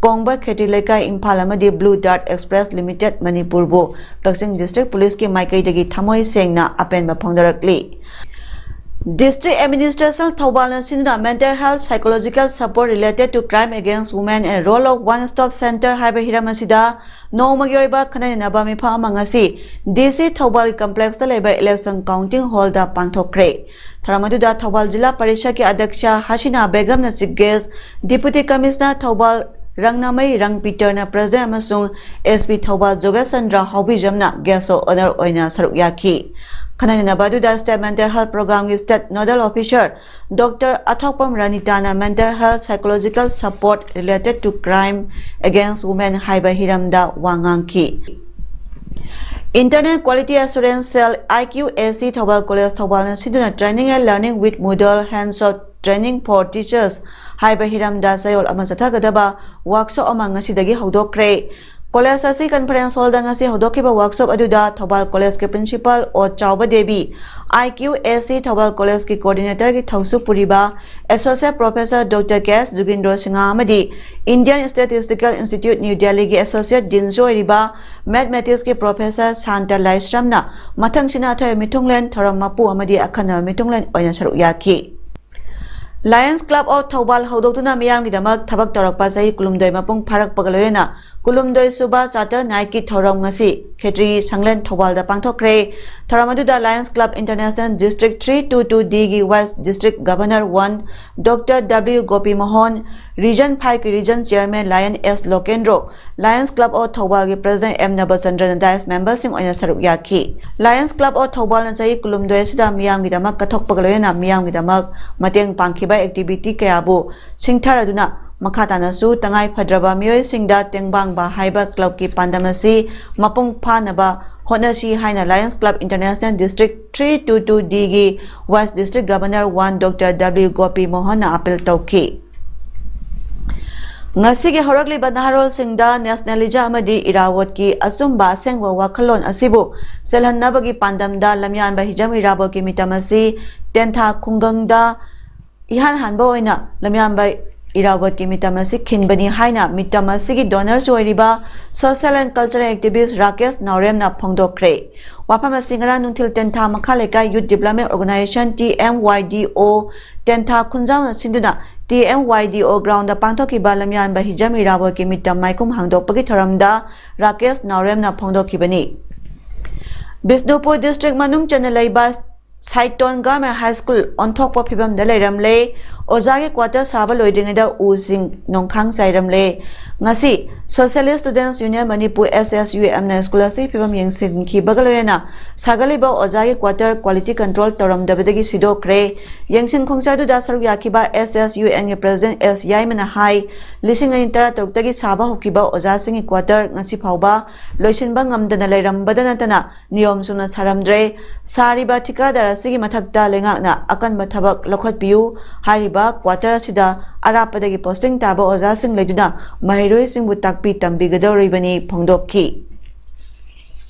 ꯀꯣꯡꯕ ꯈꯦꯇ꯭ꯔꯤ ꯂꯩꯀꯥꯏ ꯏꯝꯐꯥꯜ ꯑꯃꯗꯤ ꯕ꯭ꯂꯨ ꯗꯥꯔꯠ ꯑꯦꯛꯁꯄ꯭ꯔꯦꯁ ꯂꯤꯃꯤꯇꯦꯗ ꯃꯅꯤꯄꯨꯔꯕꯨ ꯀꯛꯆꯤꯡ ꯗꯤꯁꯇ꯭ꯔꯤꯛ ꯄꯨꯂꯤꯁꯀꯤ ꯃꯥꯏꯀꯩꯗꯒꯤ ꯊꯃꯣꯏ ꯁꯦꯡꯅ ꯑꯄꯦꯟꯕ ꯐꯣꯡꯗꯣꯔꯛꯂꯤ꯫ ꯗꯤꯁꯇ꯭ꯔꯤꯛ ꯑꯦꯗꯃꯤꯅꯤꯁꯇ꯭ꯔꯦꯁꯟ ꯊꯧꯕꯥꯜꯅ ꯁꯤꯟꯗꯨꯅ mental health psychological support related to crime against women and role of one stop centre ꯍꯥꯏꯕ ꯍꯤꯔꯝ ꯑꯁꯤꯗ ꯅꯣꯡꯃꯒꯤ ꯑꯣꯏꯕ ꯈꯟꯅ ꯅꯩꯅꯕ ꯃꯤꯐꯝ ꯑꯃ ꯉꯁꯤ ꯗꯤ ꯁꯤ ꯊꯧꯕꯥꯜꯒꯤ ꯀꯝꯄ꯭ꯂꯦꯛꯁꯇ ꯂꯩꯕ ꯏꯂꯦꯛꯁꯟ ꯀꯥꯎꯟꯇꯤꯡ ꯍꯣꯜꯗ ꯄꯥꯡꯊꯣꯛꯈ꯭ꯔꯦ꯫ ꯊꯧꯔꯝ ꯑꯗꯨꯗ ꯊꯧꯕꯥꯜ ꯖꯤꯂꯥ ꯄꯔꯤꯁꯠꯀꯤ ꯑꯗ꯭ꯌꯛꯁ ꯍꯁꯤꯅꯥ ꯕꯦꯒꯝꯅ chief guest, deputy commissioner Thoubal Rangnamei ꯔꯪ ꯄꯤꯇꯔꯅ ꯄ꯭ꯔꯦꯁꯤꯗꯦꯟꯠ ꯑꯃꯁꯨꯡ ꯑꯦꯁ ꯄꯤ ꯊꯧꯕꯥꯜ ꯖꯣꯒꯦꯁ ꯆꯟꯗ꯭ꯔ ꯍꯥꯎꯕꯤꯖꯝꯅ ꯒꯦꯁ ꯑꯣꯐ ꯑꯣꯅꯔ ꯑꯣꯏꯅ ꯁꯔꯨꯛ ꯌꯥꯈꯤ꯫ ꯈꯟꯅ ꯅꯩꯅꯕ ꯑꯗꯨꯗ ꯁ꯭ꯇꯦꯠ ꯃꯦꯟꯇꯦꯜ ꯍꯦꯜꯊ ꯄ꯭ꯔꯣꯒ꯭ꯔꯥꯝꯒꯤ state nodal officer doctor Athokpam ꯔꯥꯅꯤꯇꯥꯅ mental health psychological support related to crime against women ꯍꯥꯏꯕ ꯍꯤꯔꯝꯗ ꯋꯥ ꯉꯥꯡꯈꯤ꯫ Internal quality assurance cell, I Q A C, Thoubal college ꯊꯧꯕꯥꯜꯅ ꯁꯤꯟꯗꯨꯅ Training and Learning with Moodle, Hands-on Training for Teachers ꯍꯥꯏꯕ ꯍꯤꯔꯝꯗ ꯆꯌꯣꯜ ꯑꯃ ꯆꯠꯊꯒꯗꯕ ꯋꯥꯔꯛꯁꯣꯞ ꯑꯃ ꯉꯁꯤꯗꯒꯤ ꯍꯧꯗꯣꯛꯈ꯭ꯔꯦ꯫ ꯀꯣꯂꯦꯖ ꯑꯁꯤ ꯀꯟꯐꯔꯦꯟꯁ ꯍꯣꯜꯗ ꯉꯁꯤ ꯍꯧꯗꯣꯛꯈꯤꯕ ꯋꯥꯔꯛꯁꯣꯞ ꯑꯗꯨꯗ ꯊꯧꯕꯥꯜ ꯀꯣꯂꯦꯖꯀꯤ ꯄ꯭ꯔꯤꯟꯁꯤꯄꯥꯜ ꯑꯣ ꯆꯥꯎꯕ ꯗꯦꯕꯤ, ꯑꯥꯏ ꯀ꯭ꯌꯨ ꯑꯦ ꯁꯤ ꯊꯧꯕꯥꯜ ꯀꯣꯂꯦꯖꯀꯤ ꯀꯣꯑꯣꯔꯗꯤꯅꯦꯇꯔꯒꯤ ꯊꯧꯁꯨ ꯄꯨꯔꯤꯕ ꯑꯦꯁꯣꯁꯤꯌꯦꯠ ꯄ꯭ꯔꯣꯐꯦꯁꯔ ꯗꯣꯛꯇꯔ ꯀꯦ ꯑꯦꯁ ꯖꯨꯒꯤꯟꯗ꯭ꯔꯣ ꯁꯤꯡꯍ ꯑꯃꯗꯤ ꯏꯟꯗꯤꯌꯟ ꯁ꯭ꯇꯦꯇꯤꯁꯇꯤꯀꯦꯜ ꯏꯟꯁꯇꯤꯇ꯭ꯌꯨꯠ ꯅ꯭ꯌꯨ ꯗꯦꯜꯂꯤꯒꯤ ꯑꯦꯁꯣꯁꯤꯌꯦꯠ ꯗꯤꯟꯁꯨ ꯑꯣꯏꯔꯤꯕ ꯃꯦꯊꯃꯦꯇꯤꯛꯁꯀꯤ ꯄ꯭ꯔꯣꯐꯦꯁꯔ ꯁꯥꯟꯇ ꯂꯥꯏꯁ꯭ꯔꯝꯅ ꯃꯊꯪꯁꯤꯅ ꯑꯊꯣꯏꯕ ꯃꯤꯊꯨꯡꯂꯦꯟ ꯊꯧꯔꯝ ꯃꯄꯨ ꯑꯃꯗꯤ ꯑꯈꯟꯅꯕ ꯃꯤꯊꯨꯡꯂꯦꯟ ꯑꯣꯏꯅ ꯁꯔꯨꯛ ꯌꯥꯈꯤ꯫ Lions Club of ꯊꯧꯕꯥꯜ ꯍꯧꯗꯣꯛꯇꯨꯅ ꯃꯤꯌꯥꯝꯒꯤꯗꯃꯛ ꯊꯕꯛ ꯇꯧꯔꯛꯄ ꯆꯍꯤ ꯀꯨꯟꯍꯨꯝꯗꯣꯏ ꯃꯄꯨꯡ ꯐꯥꯔꯛꯄꯒ ꯂꯣꯏꯅꯅ ꯀꯨꯟꯍꯨꯝꯗꯣꯏ ꯁꯨꯕ ꯆꯥꯇꯔ ꯅꯥꯏꯠꯀꯤ ꯊꯧꯔꯝ ꯉꯁꯤ ꯈꯦꯇ꯭ꯔꯤ ꯁꯪꯂꯦꯟ ꯊꯧꯕꯥꯜꯗ ꯄꯥꯡꯊꯣꯛꯈ꯭ꯔꯦ꯫ ꯊꯧꯔꯝ ꯑꯗꯨꯗ Lions Club International District three two two D ꯒꯤ Vice District Governor one doctor W Gopi Mohan, Region five ꯀꯤ Region Chairman lion S Lokendro, Lions Club of ꯊꯧꯕꯥꯜꯒꯤ ꯄ꯭ꯔꯦꯁꯤꯗꯦꯟꯠ ꯑꯦꯝ ꯅꯕꯆꯟꯗ꯭ꯔꯅ ꯗꯥꯏꯁ ꯃꯦꯝꯕꯔꯁꯤꯡ ꯑꯣꯏꯅ ꯁꯔꯨꯛ ꯌꯥꯈꯤ꯫ Lions Club of ꯊꯧꯕꯥꯜꯅ ꯆꯍꯤ ꯀꯨꯟꯍꯨꯝꯗꯣꯏ ꯑꯁꯤꯗ ꯃꯤꯌꯥꯝꯒꯤꯗꯃꯛ ꯀꯠꯊꯣꯛꯄꯒ ꯂꯣꯏꯅꯅ ꯃꯤꯌꯥꯝꯒꯤꯗꯃꯛ ꯃꯇꯦꯡ ꯄꯥꯡꯈꯤꯕ ꯑꯦꯛꯇꯤꯚꯤꯇꯤ ꯀꯌꯥꯕꯨ ꯁꯤꯡꯊꯔꯗꯨꯅ ꯃꯈꯥ ꯇꯥꯅꯁꯨ ꯇꯉꯥꯏ ꯐꯗ꯭ꯔꯕ ꯃꯤꯑꯣꯏꯁꯤꯡꯗ ꯇꯦꯡꯕꯥꯡꯕ ꯍꯥꯏꯕ ꯀ꯭ꯂꯕꯀꯤ ꯄꯥꯟꯗꯝ ꯑꯁꯤ ꯃꯄꯨꯡ ꯐꯥꯅꯕ ꯍꯣꯠꯅꯁꯤ ꯍꯥꯏꯅ Lions Club International District three two two D ꯒꯤ Vice District Governor one doctor W Gopi ꯃꯣꯍꯟꯅ ꯑꯥꯄꯤꯜ ꯇꯧꯈꯤ꯫ ꯉꯁꯤꯒꯤ ꯍꯧꯔꯛꯂꯤꯕ ꯅꯍꯥꯔꯣꯜꯁꯤꯡꯗ ꯅꯦꯁꯅꯦꯂꯤꯖꯝ ꯑꯃꯗꯤ ꯏꯔꯥꯕꯣꯠꯀꯤ ꯑꯆꯨꯝꯕ ꯑꯁꯦꯡꯕ ꯋꯥꯈꯜꯂꯣꯟ ꯑꯁꯤꯕꯨ ꯆꯦꯜꯍꯟꯅꯕꯒꯤ ꯄꯥꯟꯗꯝꯗ ꯂꯝꯌꯥꯟꯕ ꯍꯤꯖꯝ ꯏꯔꯥꯕꯣꯠꯀꯤ ꯃꯤꯇꯝ ꯑꯁꯤ ꯇꯦꯟꯊꯥ ꯈꯨꯡꯒꯪꯗ ꯏꯍꯥꯟ ꯍꯥꯟꯕ ꯑꯣꯏꯅ ꯂꯝꯌꯥꯟꯕ ꯏꯔꯥꯕꯣꯠꯀꯤ ꯃꯤꯇꯝ ꯑꯁꯤ ꯈꯤꯟꯕꯅꯤ ꯍꯥꯏꯅ ꯃꯤꯇꯝ ꯑꯁꯤꯒꯤ ꯗꯣꯅꯔꯁꯨ ꯑꯣꯏꯔꯤꯕ social and cultural activist Rakesh ꯅꯥꯎꯔꯦꯝꯅ ꯐꯣꯡꯗꯣꯛꯈ꯭ꯔꯦ꯫ ꯋꯥꯐꯝ ꯑꯁꯤ ꯉꯔꯥꯡ ꯅꯨꯡꯊꯤꯜ ꯇꯦꯟꯊꯥ ꯃꯈꯥ ꯂꯩꯀꯥꯏ Youth Development Organisation T M Y D O ꯇꯦꯟꯊꯥ ꯈꯨꯟꯖꯥꯎꯅ ꯁꯤꯟꯗꯨꯅ T M Y D O ground ꯗ ꯄꯥꯡꯊꯣꯛꯈꯤꯕ ꯂꯝꯌꯥꯟꯕ ꯍꯤꯖꯝ ꯏꯔꯥꯕꯣꯠꯀꯤ ꯃꯤꯇꯝ ꯃꯥꯏꯈꯨꯝ ꯍꯥꯡꯗꯣꯛꯄꯒꯤ ꯊꯧꯔꯝꯗ ꯔꯥꯀꯦꯁ ꯅꯥꯎꯔꯦꯝꯅ ꯐꯣꯡꯗꯣꯛꯈꯤꯕꯅꯤ꯫ ꯕꯤꯁꯅꯨꯄꯨꯔ district ꯃꯅꯨꯡ ꯆꯟꯅ ꯂꯩꯕ ꯁꯥꯏꯇꯣꯟ Government High School ꯑꯣꯟꯊꯣꯛꯄ ꯐꯤꯕꯝꯗ ꯂꯩꯔꯝꯂꯦ꯫ ꯑꯣꯖꯥꯒꯤ quarter ꯁꯥꯕ ꯂꯣꯏꯗ꯭ꯔꯤꯉꯩꯗ ꯎꯁꯤꯡ ꯅꯣꯡꯈꯥꯡ ꯆꯥꯏꯔꯝꯂꯦ꯫ ꯉꯁꯤ Socialist Students Union Manipur S S U M ꯅ school ꯑꯁꯤꯒꯤ ꯐꯤꯕꯝ ꯌꯦꯡꯁꯤꯟꯈꯤꯕꯒ ꯂꯣꯏꯅꯅ ꯁꯥꯒꯠꯂꯤꯕ ꯑꯣꯖꯥꯒꯤ quarter quality control ꯇꯧꯔꯝꯗꯕꯗꯒꯤ ꯁꯤꯗꯣꯛꯈ꯭ꯔꯦ꯫ ꯌꯦꯡꯁꯤꯟ ꯈꯣꯡꯆꯥꯏꯗꯨꯗ ꯁꯔꯨꯛ ꯌꯥꯈꯤꯕ S S U N ꯒꯤ president S ꯌꯥꯏꯃꯅ ꯍꯥꯏ, ꯂꯤꯁꯤꯡ ꯑꯅꯤ ꯇꯔꯥꯇꯔꯨꯛꯇꯒꯤ ꯁꯥꯕ ꯍꯧꯈꯤꯕ ꯑꯣꯖꯥꯁꯤꯡꯒꯤ quarter ꯉꯁꯤ ꯐꯥꯎꯕ ꯂꯣꯏꯁꯤꯟꯕ ꯉꯝꯗꯅ ꯂꯩꯔꯝꯕꯗ ꯅꯠꯇꯅ ꯅꯤꯌꯣꯝ ꯆꯨꯝꯅ ꯁꯥꯔꯝꯗ꯭ꯔꯦ꯫ ꯁꯥꯔꯤꯕ ꯊꯤꯀꯥꯗꯥꯔ ꯑꯁꯤꯒꯤ ꯃꯊꯛꯇ ꯂꯩꯉꯥꯛꯅ ꯑꯀꯟꯕ ꯊꯕꯛ ꯂꯧꯈꯠꯄꯤꯌꯨ ꯍꯥꯏꯔꯤꯕ ꯀ꯭ꯋꯥꯇꯔ ꯑꯁꯤꯗ ꯑꯔꯥꯞꯄꯗꯒꯤ ꯄꯣꯁꯇꯤꯡ ꯇꯥꯕ ꯑꯣꯖꯥꯁꯤꯡ ꯂꯩꯗꯨꯅ ꯃꯍꯩꯔꯣꯏꯁꯤꯡꯕꯨ ꯇꯥꯛꯄꯤ ꯇꯝꯕꯤꯒꯗꯧꯔꯤꯕꯅꯤ ꯐꯣꯡꯗꯣꯛꯈꯤ꯫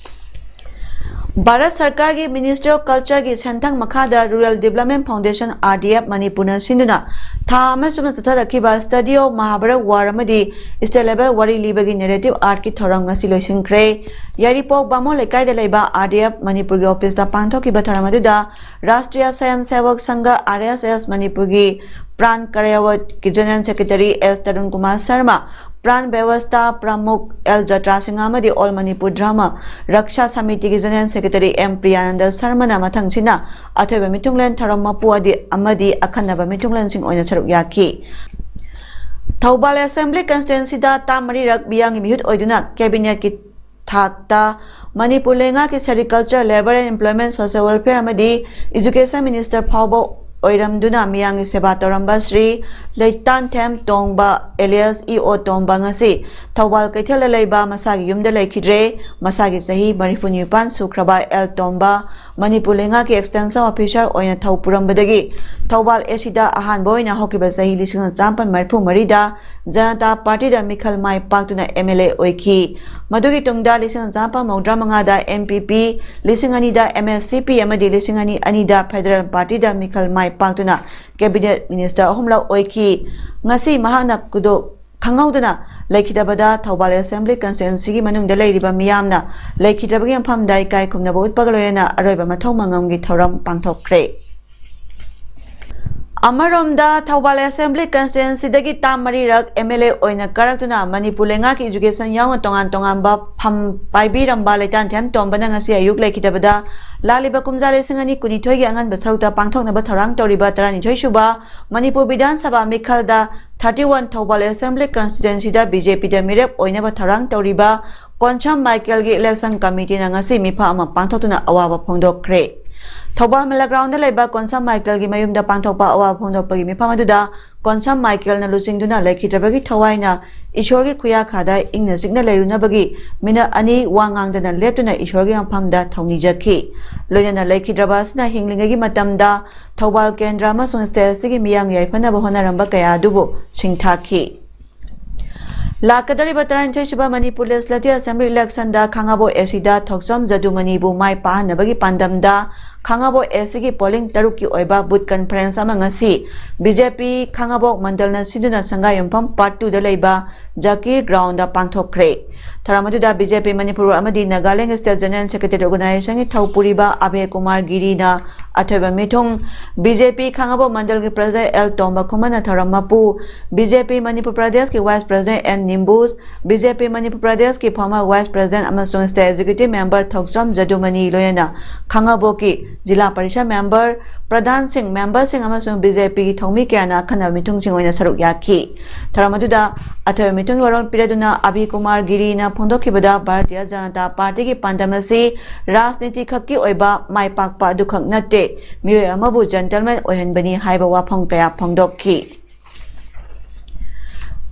ꯚꯥꯔꯠ ꯁꯔꯀꯥꯔꯒꯤ Ministry of Culture ꯒꯤ ꯁꯦꯟꯊꯪ ꯃꯈꯥꯗ Rural Development Foundation, R D F, ꯃꯅꯤꯄꯨꯔꯅ ꯁꯤꯟꯗꯨꯅ ꯊꯥ ꯑꯃ ꯆꯨꯞꯅ ꯆꯠꯊꯔꯛꯈꯤꯕ Study of Mahabharat War ꯑꯃꯗꯤ State Level ꯋꯥꯔꯤ ꯂꯤꯕꯒꯤ Narrative Art ꯀꯤ ꯊꯧꯔꯝ ꯉꯁꯤ ꯂꯣꯏꯁꯤꯟꯈ꯭ꯔꯦ꯫ ꯌꯥꯏꯔꯤꯄꯣꯛ ꯕꯥꯃꯣꯟ ꯂꯩꯀꯥꯏꯗ ꯂꯩꯕ R D F ꯃꯅꯤꯄꯨꯔꯒꯤ office ꯇ ꯄꯥꯡꯊꯣꯛꯈꯤꯕ ꯊꯧꯔꯝ ꯑꯗꯨꯗ Rashtriya Swayam Sevak Sangh, R S S, ꯃꯅꯤꯄꯨꯔꯒꯤ ꯄ꯭ꯔꯥꯟ ꯀꯔꯌꯥꯋꯠ ꯀꯤ General Secretary S Tarun Kumar Sharma, ꯄ꯭ꯔꯥꯟ ꯕ꯭ꯌꯕꯁꯊꯥ ꯄ꯭ꯔꯃꯨꯈ ꯑꯦꯜ ꯖꯇ꯭ꯔꯥ ꯁꯤꯡꯍ ꯑꯃꯗꯤ All Manipur Dharma Raksha Samiti ꯒꯤ General Secretary M ꯄ꯭ꯔꯤꯌꯥꯅꯟꯗ ꯁꯔꯃꯅ ꯃꯊꯪꯁꯤꯅ ꯑꯊꯣꯏꯕ ꯃꯤꯊꯨꯡꯂꯦꯟ ꯊꯧꯔꯝ ꯃꯄꯨ ꯑꯗꯤ-, ꯑꯃꯗꯤ ꯑꯈꯟꯅꯕ ꯃꯤꯊꯨꯡꯂꯦꯟꯁꯤꯡ ꯑꯣꯏꯅ ꯁꯔꯨꯛ ꯌꯥꯈꯤ꯫ ꯊꯧꯕꯥꯜ Assembly Constituency ꯗ ꯇꯥ ꯃꯔꯤꯔꯛ ꯃꯤꯌꯥꯝꯒꯤ ꯃꯤꯍꯨꯠ ꯑꯣꯏꯗꯨꯅ Cabinet ꯀꯤ ꯊꯥꯛꯇ ꯃꯅꯤꯄꯨꯔ ꯂꯩꯉꯥꯛꯀꯤ Sericulture, Labour and Employment, Social Welfare ꯑꯃꯗꯤ Education Minister ꯐꯥꯎꯕ ꯑꯣꯏꯔꯝꯗꯨꯅ ꯃꯤꯌꯥꯝꯒꯤ ꯁꯦꯕꯥ ꯇꯧꯔꯝꯕ ꯁ꯭ꯔꯤ ꯂꯩꯇꯥꯟꯊꯦꯝ ꯇꯣꯡꯕ alias E O ꯇꯣꯝꯕ ꯉꯁꯤ ꯊꯧꯕꯥꯜ ꯀꯩꯊꯦꯜꯗ ꯂꯩꯕ ꯃꯁꯥꯒꯤ ꯌꯨꯝꯗ ꯂꯩꯈꯤꯗ꯭ꯔꯦ꯫ ꯃꯁꯥꯒꯤ ꯆꯍꯤ ꯃꯔꯤꯐꯨ ꯅꯤꯄꯥꯟ ꯁꯨꯈ꯭ꯔꯕ ꯑꯦꯜ ꯇꯣꯝꯕ ꯃꯅꯤꯄꯨꯔ ꯂꯩꯉꯥꯛꯀꯤ Extension Officer ꯑꯣꯏꯅ ꯊꯧ ꯄꯨꯔꯝꯕꯗꯒꯤ ꯊꯧꯕꯥꯜ A C ꯗ ꯑꯍꯥꯟꯕ ꯑꯣꯏꯅ ꯍꯧꯈꯤꯕ ꯆꯍꯤ ꯂꯤꯁꯤꯡ ꯑꯃ ꯆꯥꯃꯥꯄꯟ ꯃꯔꯤꯐꯨ ꯃꯔꯤꯗ ꯖꯅꯇꯥ ꯄꯥꯔꯇꯤꯗ ꯃꯤꯈꯜ ꯃꯥꯏ ꯄꯥꯛꯇꯨꯅ M L A ꯑꯣꯏꯈꯤ꯫ ꯃꯗꯨꯒꯤ ꯇꯨꯡꯗ ꯂꯤꯁꯤꯡ ꯑꯃ ꯆꯥꯃꯥꯄꯟ ꯃꯧꯗ꯭ꯔꯥ ꯃꯉꯥꯗ N P P, ꯂꯤꯁꯤꯡ ꯑꯅꯤꯗ M S C P ꯑꯃꯗꯤ ꯂꯤꯁꯤꯡ ꯑꯅꯤ ꯑꯅꯤꯗ Federal Party ꯗ ꯃꯤꯈꯜ ꯃꯥꯏ ꯄꯥꯛꯇꯨꯅ Cabinet Minister ꯑꯍꯨꯝꯂꯛ ꯑꯣꯏꯈꯤ꯫ ꯉꯁꯤ ꯃꯍꯥꯛꯅ ꯈꯨꯗꯣ-, ꯈꯪꯍꯧꯗꯅ ꯂꯩꯈꯤꯗꯕꯗ ꯊꯧꯕꯥꯜ Assembly Constituency ꯒꯤ ꯃꯅꯨꯡꯗ ꯂꯩꯔꯤꯕ ꯃꯤꯌꯥꯝꯅ ꯂꯩꯈꯤꯗ꯭ꯔꯕꯒꯤ ꯃꯐꯝꯗ ꯏꯀꯥꯏ ꯈꯨꯝꯅꯕ ꯎꯠꯄꯒ ꯂꯣꯏꯅꯅ ꯑꯔꯣꯏꯕ ꯃꯊꯧ ꯃꯉꯝꯒꯤ ꯊꯧꯔꯝ ꯄꯥꯡꯊꯣꯛꯈ꯭ꯔꯦ꯫ ꯑꯃꯔꯣꯝꯗ, ꯊꯧꯕꯥꯜ Assembly Constituency ꯗꯒꯤ ꯇꯥꯝ ꯃꯔꯤꯔꯛ M L A ꯑꯣꯏꯅ ꯀꯥꯔꯛꯇꯨꯅ ꯃꯅꯤꯄꯨꯔ ꯂꯩꯉꯥꯛꯀꯤ Education ꯌꯥꯎꯅ ꯇꯣꯉꯥꯟ ꯇꯣꯉꯥꯟꯕ ꯐꯝ ꯄꯥꯏꯕꯤꯔꯝꯕ ꯂꯩꯇꯥꯟꯊꯦꯝ ꯇꯣꯝꯕꯅ ꯉꯁꯤ ꯑꯌꯨꯛ ꯂꯩꯈꯤꯗꯕꯗ ꯂꯥꯛꯂꯤꯕ ꯀꯨꯝꯖꯥ ꯂꯤꯁꯤꯡ ꯑꯅꯤ ꯀꯨꯟꯅꯤꯊꯣꯏꯒꯤ ꯑꯉꯟꯕ ꯁꯔꯨꯛꯇ ꯄꯥꯡꯊꯣꯛꯅꯕ ꯊꯧꯔꯥꯡ ꯇꯧꯔꯤꯕ ꯇꯔꯥꯅꯤꯊꯣꯏ ꯁꯨꯕ ꯃꯅꯤꯄꯨꯔ ꯕꯤꯙꯥꯟ ꯁꯚꯥ ꯃꯤꯈꯜꯗ thirty one Thoubal Assembly Constituency ꯗ B J P ꯗ ꯃꯤꯔꯦꯞ ꯑꯣꯏꯅꯕ ꯊꯧꯔꯥꯡ ꯇꯧꯔꯤꯕ ꯀꯣꯟꯁꯥꯝ ꯃꯥꯏꯀꯦꯜꯒꯤ Election Committee ꯅ ꯉꯁꯤ ꯃꯤꯐꯝ ꯑꯃ ꯄꯥꯡꯊꯣꯛꯇꯨꯅ ꯑꯋꯥꯕ ꯐꯣꯡꯗꯣꯛꯈ꯭ꯔꯦ꯫ ꯊꯧꯕꯥꯜ ꯃꯦꯂꯥ ground ꯗ ꯂꯩꯕ ꯀꯣꯟꯁꯥꯝ ꯃꯥꯏꯀꯦꯜꯒꯤ ꯃꯌꯨꯝꯗ ꯄꯥꯡꯊꯣꯛꯄ ꯑꯋꯥꯕ ꯐꯣꯡꯗꯣꯛꯄꯒꯤ ꯃꯤꯐꯝ ꯑꯗꯨꯗ ꯀꯣꯟꯁꯥꯝ ꯃꯥꯏꯀꯦꯜꯅ ꯂꯨꯆꯤꯡꯗꯨꯅ ꯂꯩꯈꯤꯗ꯭ꯔꯕꯒꯤ ꯊꯋꯥꯏꯅ ꯏꯁꯣꯔꯒꯤ ꯈꯨꯌꯥꯈꯥꯗ ꯏꯪꯅ ꯆꯤꯛꯅ ꯂꯩꯔꯨꯅꯕꯒꯤ ꯃꯤꯅꯠ ꯑꯅꯤ ꯋꯥ ꯉꯥꯡꯗꯅ ꯂꯦꯞꯇꯨꯅ ꯏꯁꯣꯔꯒꯤ ꯃꯐꯝꯗ ꯊꯧꯅꯤꯖꯈꯤ꯫ ꯂꯣꯏꯅꯅ ꯂꯩꯈꯤꯗ꯭ꯔꯕ ꯑꯁꯤꯅ ꯍꯤꯡꯂꯤꯉꯩꯒꯤ ꯃꯇꯝꯗ ꯊꯧꯕꯥꯜ ꯀꯦꯟꯗ꯭ꯔ ꯑꯃꯁꯨꯡ ꯁ꯭ꯇꯦꯠ ꯑꯁꯤꯒꯤ ꯃꯤꯌꯥꯝꯒꯤ ꯌꯥꯏꯐꯅꯕ ꯍꯣꯠꯅꯔꯝꯕ ꯀꯌꯥ ꯑꯗꯨꯕꯨ ꯁꯤꯡꯊꯥꯈꯤ꯫ ꯂꯥꯛꯀꯗꯧꯔꯤꯕ ꯇꯔꯥꯅꯤꯊꯣꯏꯁꯨꯕ ꯃꯅꯤꯄꯨꯔ ꯂꯦꯖꯤꯁꯂꯦꯇꯤꯚ ꯑꯦꯁꯦꯝꯕ꯭ꯂꯤ ꯏꯂꯦꯛꯁꯟꯗ ꯈꯥꯉꯕꯣꯛ ꯑꯦꯁꯤꯗ ꯊꯣꯛꯆꯣꯝ ꯖꯗꯨꯃꯅꯤꯕꯨ ꯃꯥꯏ ꯄꯥꯛꯍꯟꯅꯕꯒꯤ ꯄꯥꯟꯗꯝꯗ ꯈꯥꯉꯕꯣꯛ ꯑꯦꯁꯤꯒꯤ ꯄꯣꯂꯤꯡ ꯇꯔꯨꯛꯀꯤ ꯑꯣꯏꯕ ꯕꯨꯊ ꯀꯟꯐꯔꯦꯟꯁ ꯑꯃ ꯉꯁꯤ ꯕꯤ ꯖꯦ ꯄꯤ ꯈꯥꯉꯕꯣꯛ ꯃꯟꯗꯜꯅ ꯁꯤꯟꯗꯨꯅ ꯁꯪꯒꯥꯏꯌꯨꯝꯐꯝ ꯄꯥꯔꯠ ꯇꯨꯗ ꯂꯩꯕ ꯖꯀꯤꯔ ꯒ꯭ꯔꯥꯎꯟꯗ ꯄꯥꯡꯊꯣꯛꯈ꯭ꯔꯦ꯫ ꯊꯧꯔꯝ ꯑꯗꯨꯗ ꯕꯤ ꯖꯦ ꯄꯤ ꯃꯅꯤꯄꯨꯔ ꯑꯃꯗꯤ ꯅꯥꯒꯥꯂꯦꯟ ꯁ꯭ꯇꯦꯠ ꯖꯦꯅꯔꯦꯜ ꯁꯦꯀ꯭ꯔꯦꯇꯔꯤ ꯑꯣꯔꯒꯅꯥꯏꯖꯦꯁꯟꯒꯤ ꯊꯧꯄꯨꯔꯤꯕ ꯑꯚꯦ ꯀꯨꯃꯥꯔ ꯒꯤꯔꯤꯅ ꯑꯊꯣꯏꯕ ꯃꯤꯊꯨꯡ, ꯕꯤ ꯖꯦ ꯄꯤ ꯈꯥꯉꯕꯣꯛ ꯃꯟꯗꯜꯒꯤ ꯄ꯭ꯔꯁꯤꯗꯦꯟꯠ ꯑꯦꯜ ꯇꯣꯝꯕ ꯈꯨꯃꯟꯅ ꯊꯧꯔꯝ ꯃꯄꯨ, ꯕꯤ ꯖꯦ ꯄꯤ ꯃꯅꯤꯄꯨꯔ ꯄ꯭ꯔꯗꯦꯁꯀꯤ vice president N Nimbus, B J P Manipur ꯄ꯭ꯔꯗꯦꯁꯀꯤ ꯐꯣꯔꯃꯔ ꯚꯥꯏꯁ ꯄ꯭ꯔꯁꯤꯗꯦꯟꯠ ꯑꯃꯁꯨꯡ state executive member Thokchom Jadumani ꯂꯣꯏꯅꯅ ꯈꯥꯉꯕꯣꯛꯀꯤ ꯖꯤꯂꯥ ꯄꯔꯤꯁꯗ ꯃꯦꯝꯕꯔ, ꯄ꯭ꯔꯙꯥꯟꯁꯤꯡ, ꯃꯦꯝꯕꯔꯁꯤꯡ ꯑꯃꯁꯨꯡ ꯕꯤ ꯖꯦ ꯄꯤꯒꯤ ꯊꯧꯃꯤ ꯀꯌꯥꯅ ꯑꯈꯟꯅꯕ ꯃꯤꯊꯨꯡꯁꯤꯡ ꯑꯣꯏꯅ ꯁꯔꯨꯛ ꯌꯥꯈꯤ꯫ ꯊꯧꯔꯝ ꯑꯗꯨꯗ ꯑꯊꯣꯏꯕ ꯃꯤꯊꯨꯡꯒꯤ ꯋꯥꯔꯣꯜ ꯄꯤꯔꯗꯨꯅ ꯑꯚꯤ ꯀꯨꯃꯥꯔ ꯒꯤꯔꯤꯅ ꯐꯣꯡꯗꯣꯛꯈꯤꯕꯗ ꯚꯥꯔꯇꯤꯌ ꯖꯅꯇꯥ ꯄꯥꯔꯇꯤꯒꯤ ꯄꯥꯟꯗꯝ ꯑꯁꯤ ꯔꯥꯖꯅꯤꯇꯤ ꯈꯛꯀꯤ ꯑꯣꯏꯕ ꯃꯥꯏ ꯄꯥꯛꯄ ꯑꯗꯨꯈꯛ ꯅꯠꯇꯦ, ꯃꯤꯑꯣꯏ ꯑꯃꯕꯨ ꯖꯦꯟꯇꯜꯃꯦꯟ ꯑꯣꯏꯍꯟꯕꯅꯤ ꯍꯥꯏꯕ ꯋꯥꯐꯝ ꯀꯌꯥ ꯐꯣꯡꯗꯣꯛꯈꯤ꯫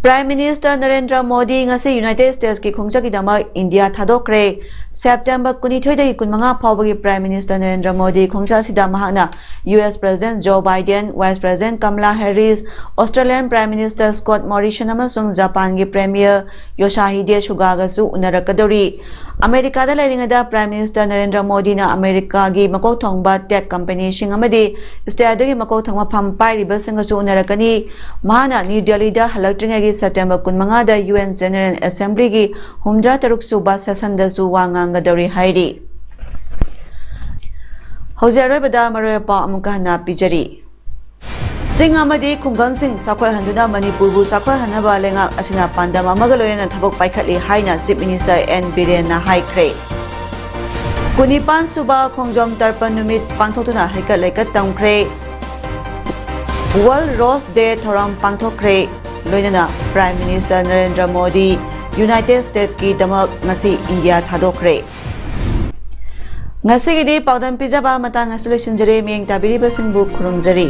ꯄ꯭ꯔꯥꯏꯝ ꯃꯤꯅꯤꯁꯇꯔ ꯅꯔꯦꯟꯗ꯭ꯔ ꯃꯣꯗꯤ ꯉꯁꯤ ꯌꯨꯅꯥꯏꯇꯦꯗ ꯁ꯭ꯇꯦꯠꯁꯀꯤ ꯈꯣꯡꯆꯠꯀꯤꯗꯃꯛ ꯏꯟꯗꯤꯌꯥ ꯊꯥꯗꯣꯛꯈ꯭ꯔꯦ꯫ ꯁꯦꯞꯇꯦꯝꯕꯔ ꯀꯨꯟꯅꯤꯊꯣꯏꯗꯒꯤ ꯀꯨꯟꯃꯉꯥ ꯐꯥꯎꯕꯒꯤ ꯄ꯭ꯔꯥꯏꯝ ꯃꯤꯅꯤꯁꯇꯔ ꯅꯔꯦꯟꯗ꯭ꯔ ꯃꯣꯗꯤ ꯈꯣꯡꯆꯠ ꯑꯁꯤꯗ ꯃꯍꯥꯛꯅ U S president Joe Biden, vice president Kamala Harris, Australian prime minister Scott Morrison ꯑꯃꯁꯨꯡ ꯖꯄꯥꯟꯒꯤ ꯄ꯭ꯔꯦꯃꯤꯌꯔ ꯌꯣꯁꯥꯍꯤꯗꯦ ꯁꯨꯒꯥꯒꯁꯨ ꯎꯅꯔꯛꯀꯗꯧꯔꯤ꯫ ꯑꯃꯦꯔꯤꯀꯥꯗ ꯂꯩꯔꯤꯉꯩꯗ ꯄ꯭ꯔꯥꯏꯝ ꯃꯤꯅꯤꯁꯇꯔ ꯅꯔꯦꯟꯗ꯭ꯔ ꯃꯣꯗꯤꯅ ꯑꯃꯦꯔꯤꯀꯥꯒꯤ ꯃꯀꯣꯛ ꯊꯣꯡꯕ ꯇꯦꯛ ꯀꯝꯄꯦꯅꯤꯁꯤꯡ ꯑꯃꯗꯤ ꯁ꯭ꯇꯦꯠ ꯑꯗꯨꯒꯤ ꯃꯀꯣꯛ ꯊꯣꯡꯕ ꯐꯝ ꯄꯥꯏꯔꯤꯕꯁꯤꯡꯒꯁꯨ ꯎꯅꯔꯛꯀꯅꯤ꯫ ꯃꯍꯥꯛꯅ ꯅ꯭ꯌꯨ ꯗꯦꯜꯂꯤꯗ ꯍꯜꯂꯛꯇ꯭ꯔꯤꯉꯩꯒꯤ ꯁꯦꯞꯇꯦꯝꯕꯔ ꯀꯨꯟꯃꯉꯥꯗ ꯌꯨ ꯑꯦꯟ ꯖꯦꯅꯔꯦꯜ ꯑꯦꯁꯦꯝꯕ꯭ꯂꯤꯒꯤ ꯍꯨꯝꯗ꯭ꯔꯥ ꯇꯔꯨꯛ ꯁꯨꯕ ꯁꯦꯁꯟꯗꯁꯨ ꯋꯥ ꯉꯥꯡꯒꯗꯧꯔꯤ ꯍꯥꯏꯔꯤ꯫ ꯍꯧꯖꯤꯛ ꯑꯔꯣꯏꯕꯗ ꯃꯔꯨꯑꯣꯏꯕ ꯄꯥꯎ ꯑꯃꯨꯛꯀ ꯍꯟꯅ ꯄꯤꯖꯔꯤ꯫ ꯆꯤꯡ ꯑꯃꯗꯤ ꯈꯨꯡꯒꯪꯁꯤꯡ ꯆꯥꯎꯈꯠꯍꯟꯗꯨꯅ ꯃꯅꯤꯄꯨꯔꯕꯨ ꯆꯥꯎꯈꯠꯍꯟꯅꯕ ꯂꯩꯉꯥꯛ ꯑꯁꯤꯅ ꯄꯥꯟꯗꯝ ꯑꯃꯒ ꯂꯣꯏꯅꯅ ꯊꯕꯛ ꯄꯥꯏꯈꯠꯂꯤ ꯍꯥꯏꯅ ꯆꯤꯐ ꯃꯤꯅꯤꯁꯇꯔ ꯑꯦꯟ ꯕꯤꯔꯦꯟꯅ ꯍꯥꯏꯈ꯭ꯔꯦ꯫ ꯀꯨꯟꯅꯤꯄꯥꯟ ꯁꯨꯕ ꯈꯣꯡꯖꯣꯝ ꯇꯔꯄꯟ ꯅꯨꯃꯤꯠ ꯄꯥꯡꯊꯣꯛꯇꯨꯅ ꯍꯩꯀꯠ ꯂꯩꯀꯠ ꯇꯝꯈ꯭ꯔꯦ꯫ ꯋꯥꯔꯜ ꯔꯣꯁ ꯗꯦ ꯊꯧꯔꯝ ꯄꯥꯡꯊꯣꯛꯈ꯭ꯔꯦ꯫ ꯂꯣꯏꯅꯅ prime minister Narendra Modi united ꯁ꯭ꯇꯦꯠꯀꯤꯗꯃꯛ ꯉꯁꯤ ꯏꯟꯗꯤꯌꯥ ꯊꯥꯗꯣꯛꯈ꯭ꯔꯦ꯫ ꯉꯁꯤꯒꯤꯗꯤ ꯄꯥꯎꯗꯝ ꯄꯤꯖꯕ ꯃꯇꯥꯡ ꯑꯁꯤ ꯂꯣꯏꯁꯤꯟꯖꯔꯦ꯫ ꯃꯤꯠꯌꯦꯡ ꯇꯥꯕꯤꯔꯤꯕꯁꯤꯡꯕꯨ ꯈꯨꯔꯨꯝꯖꯔꯤ꯫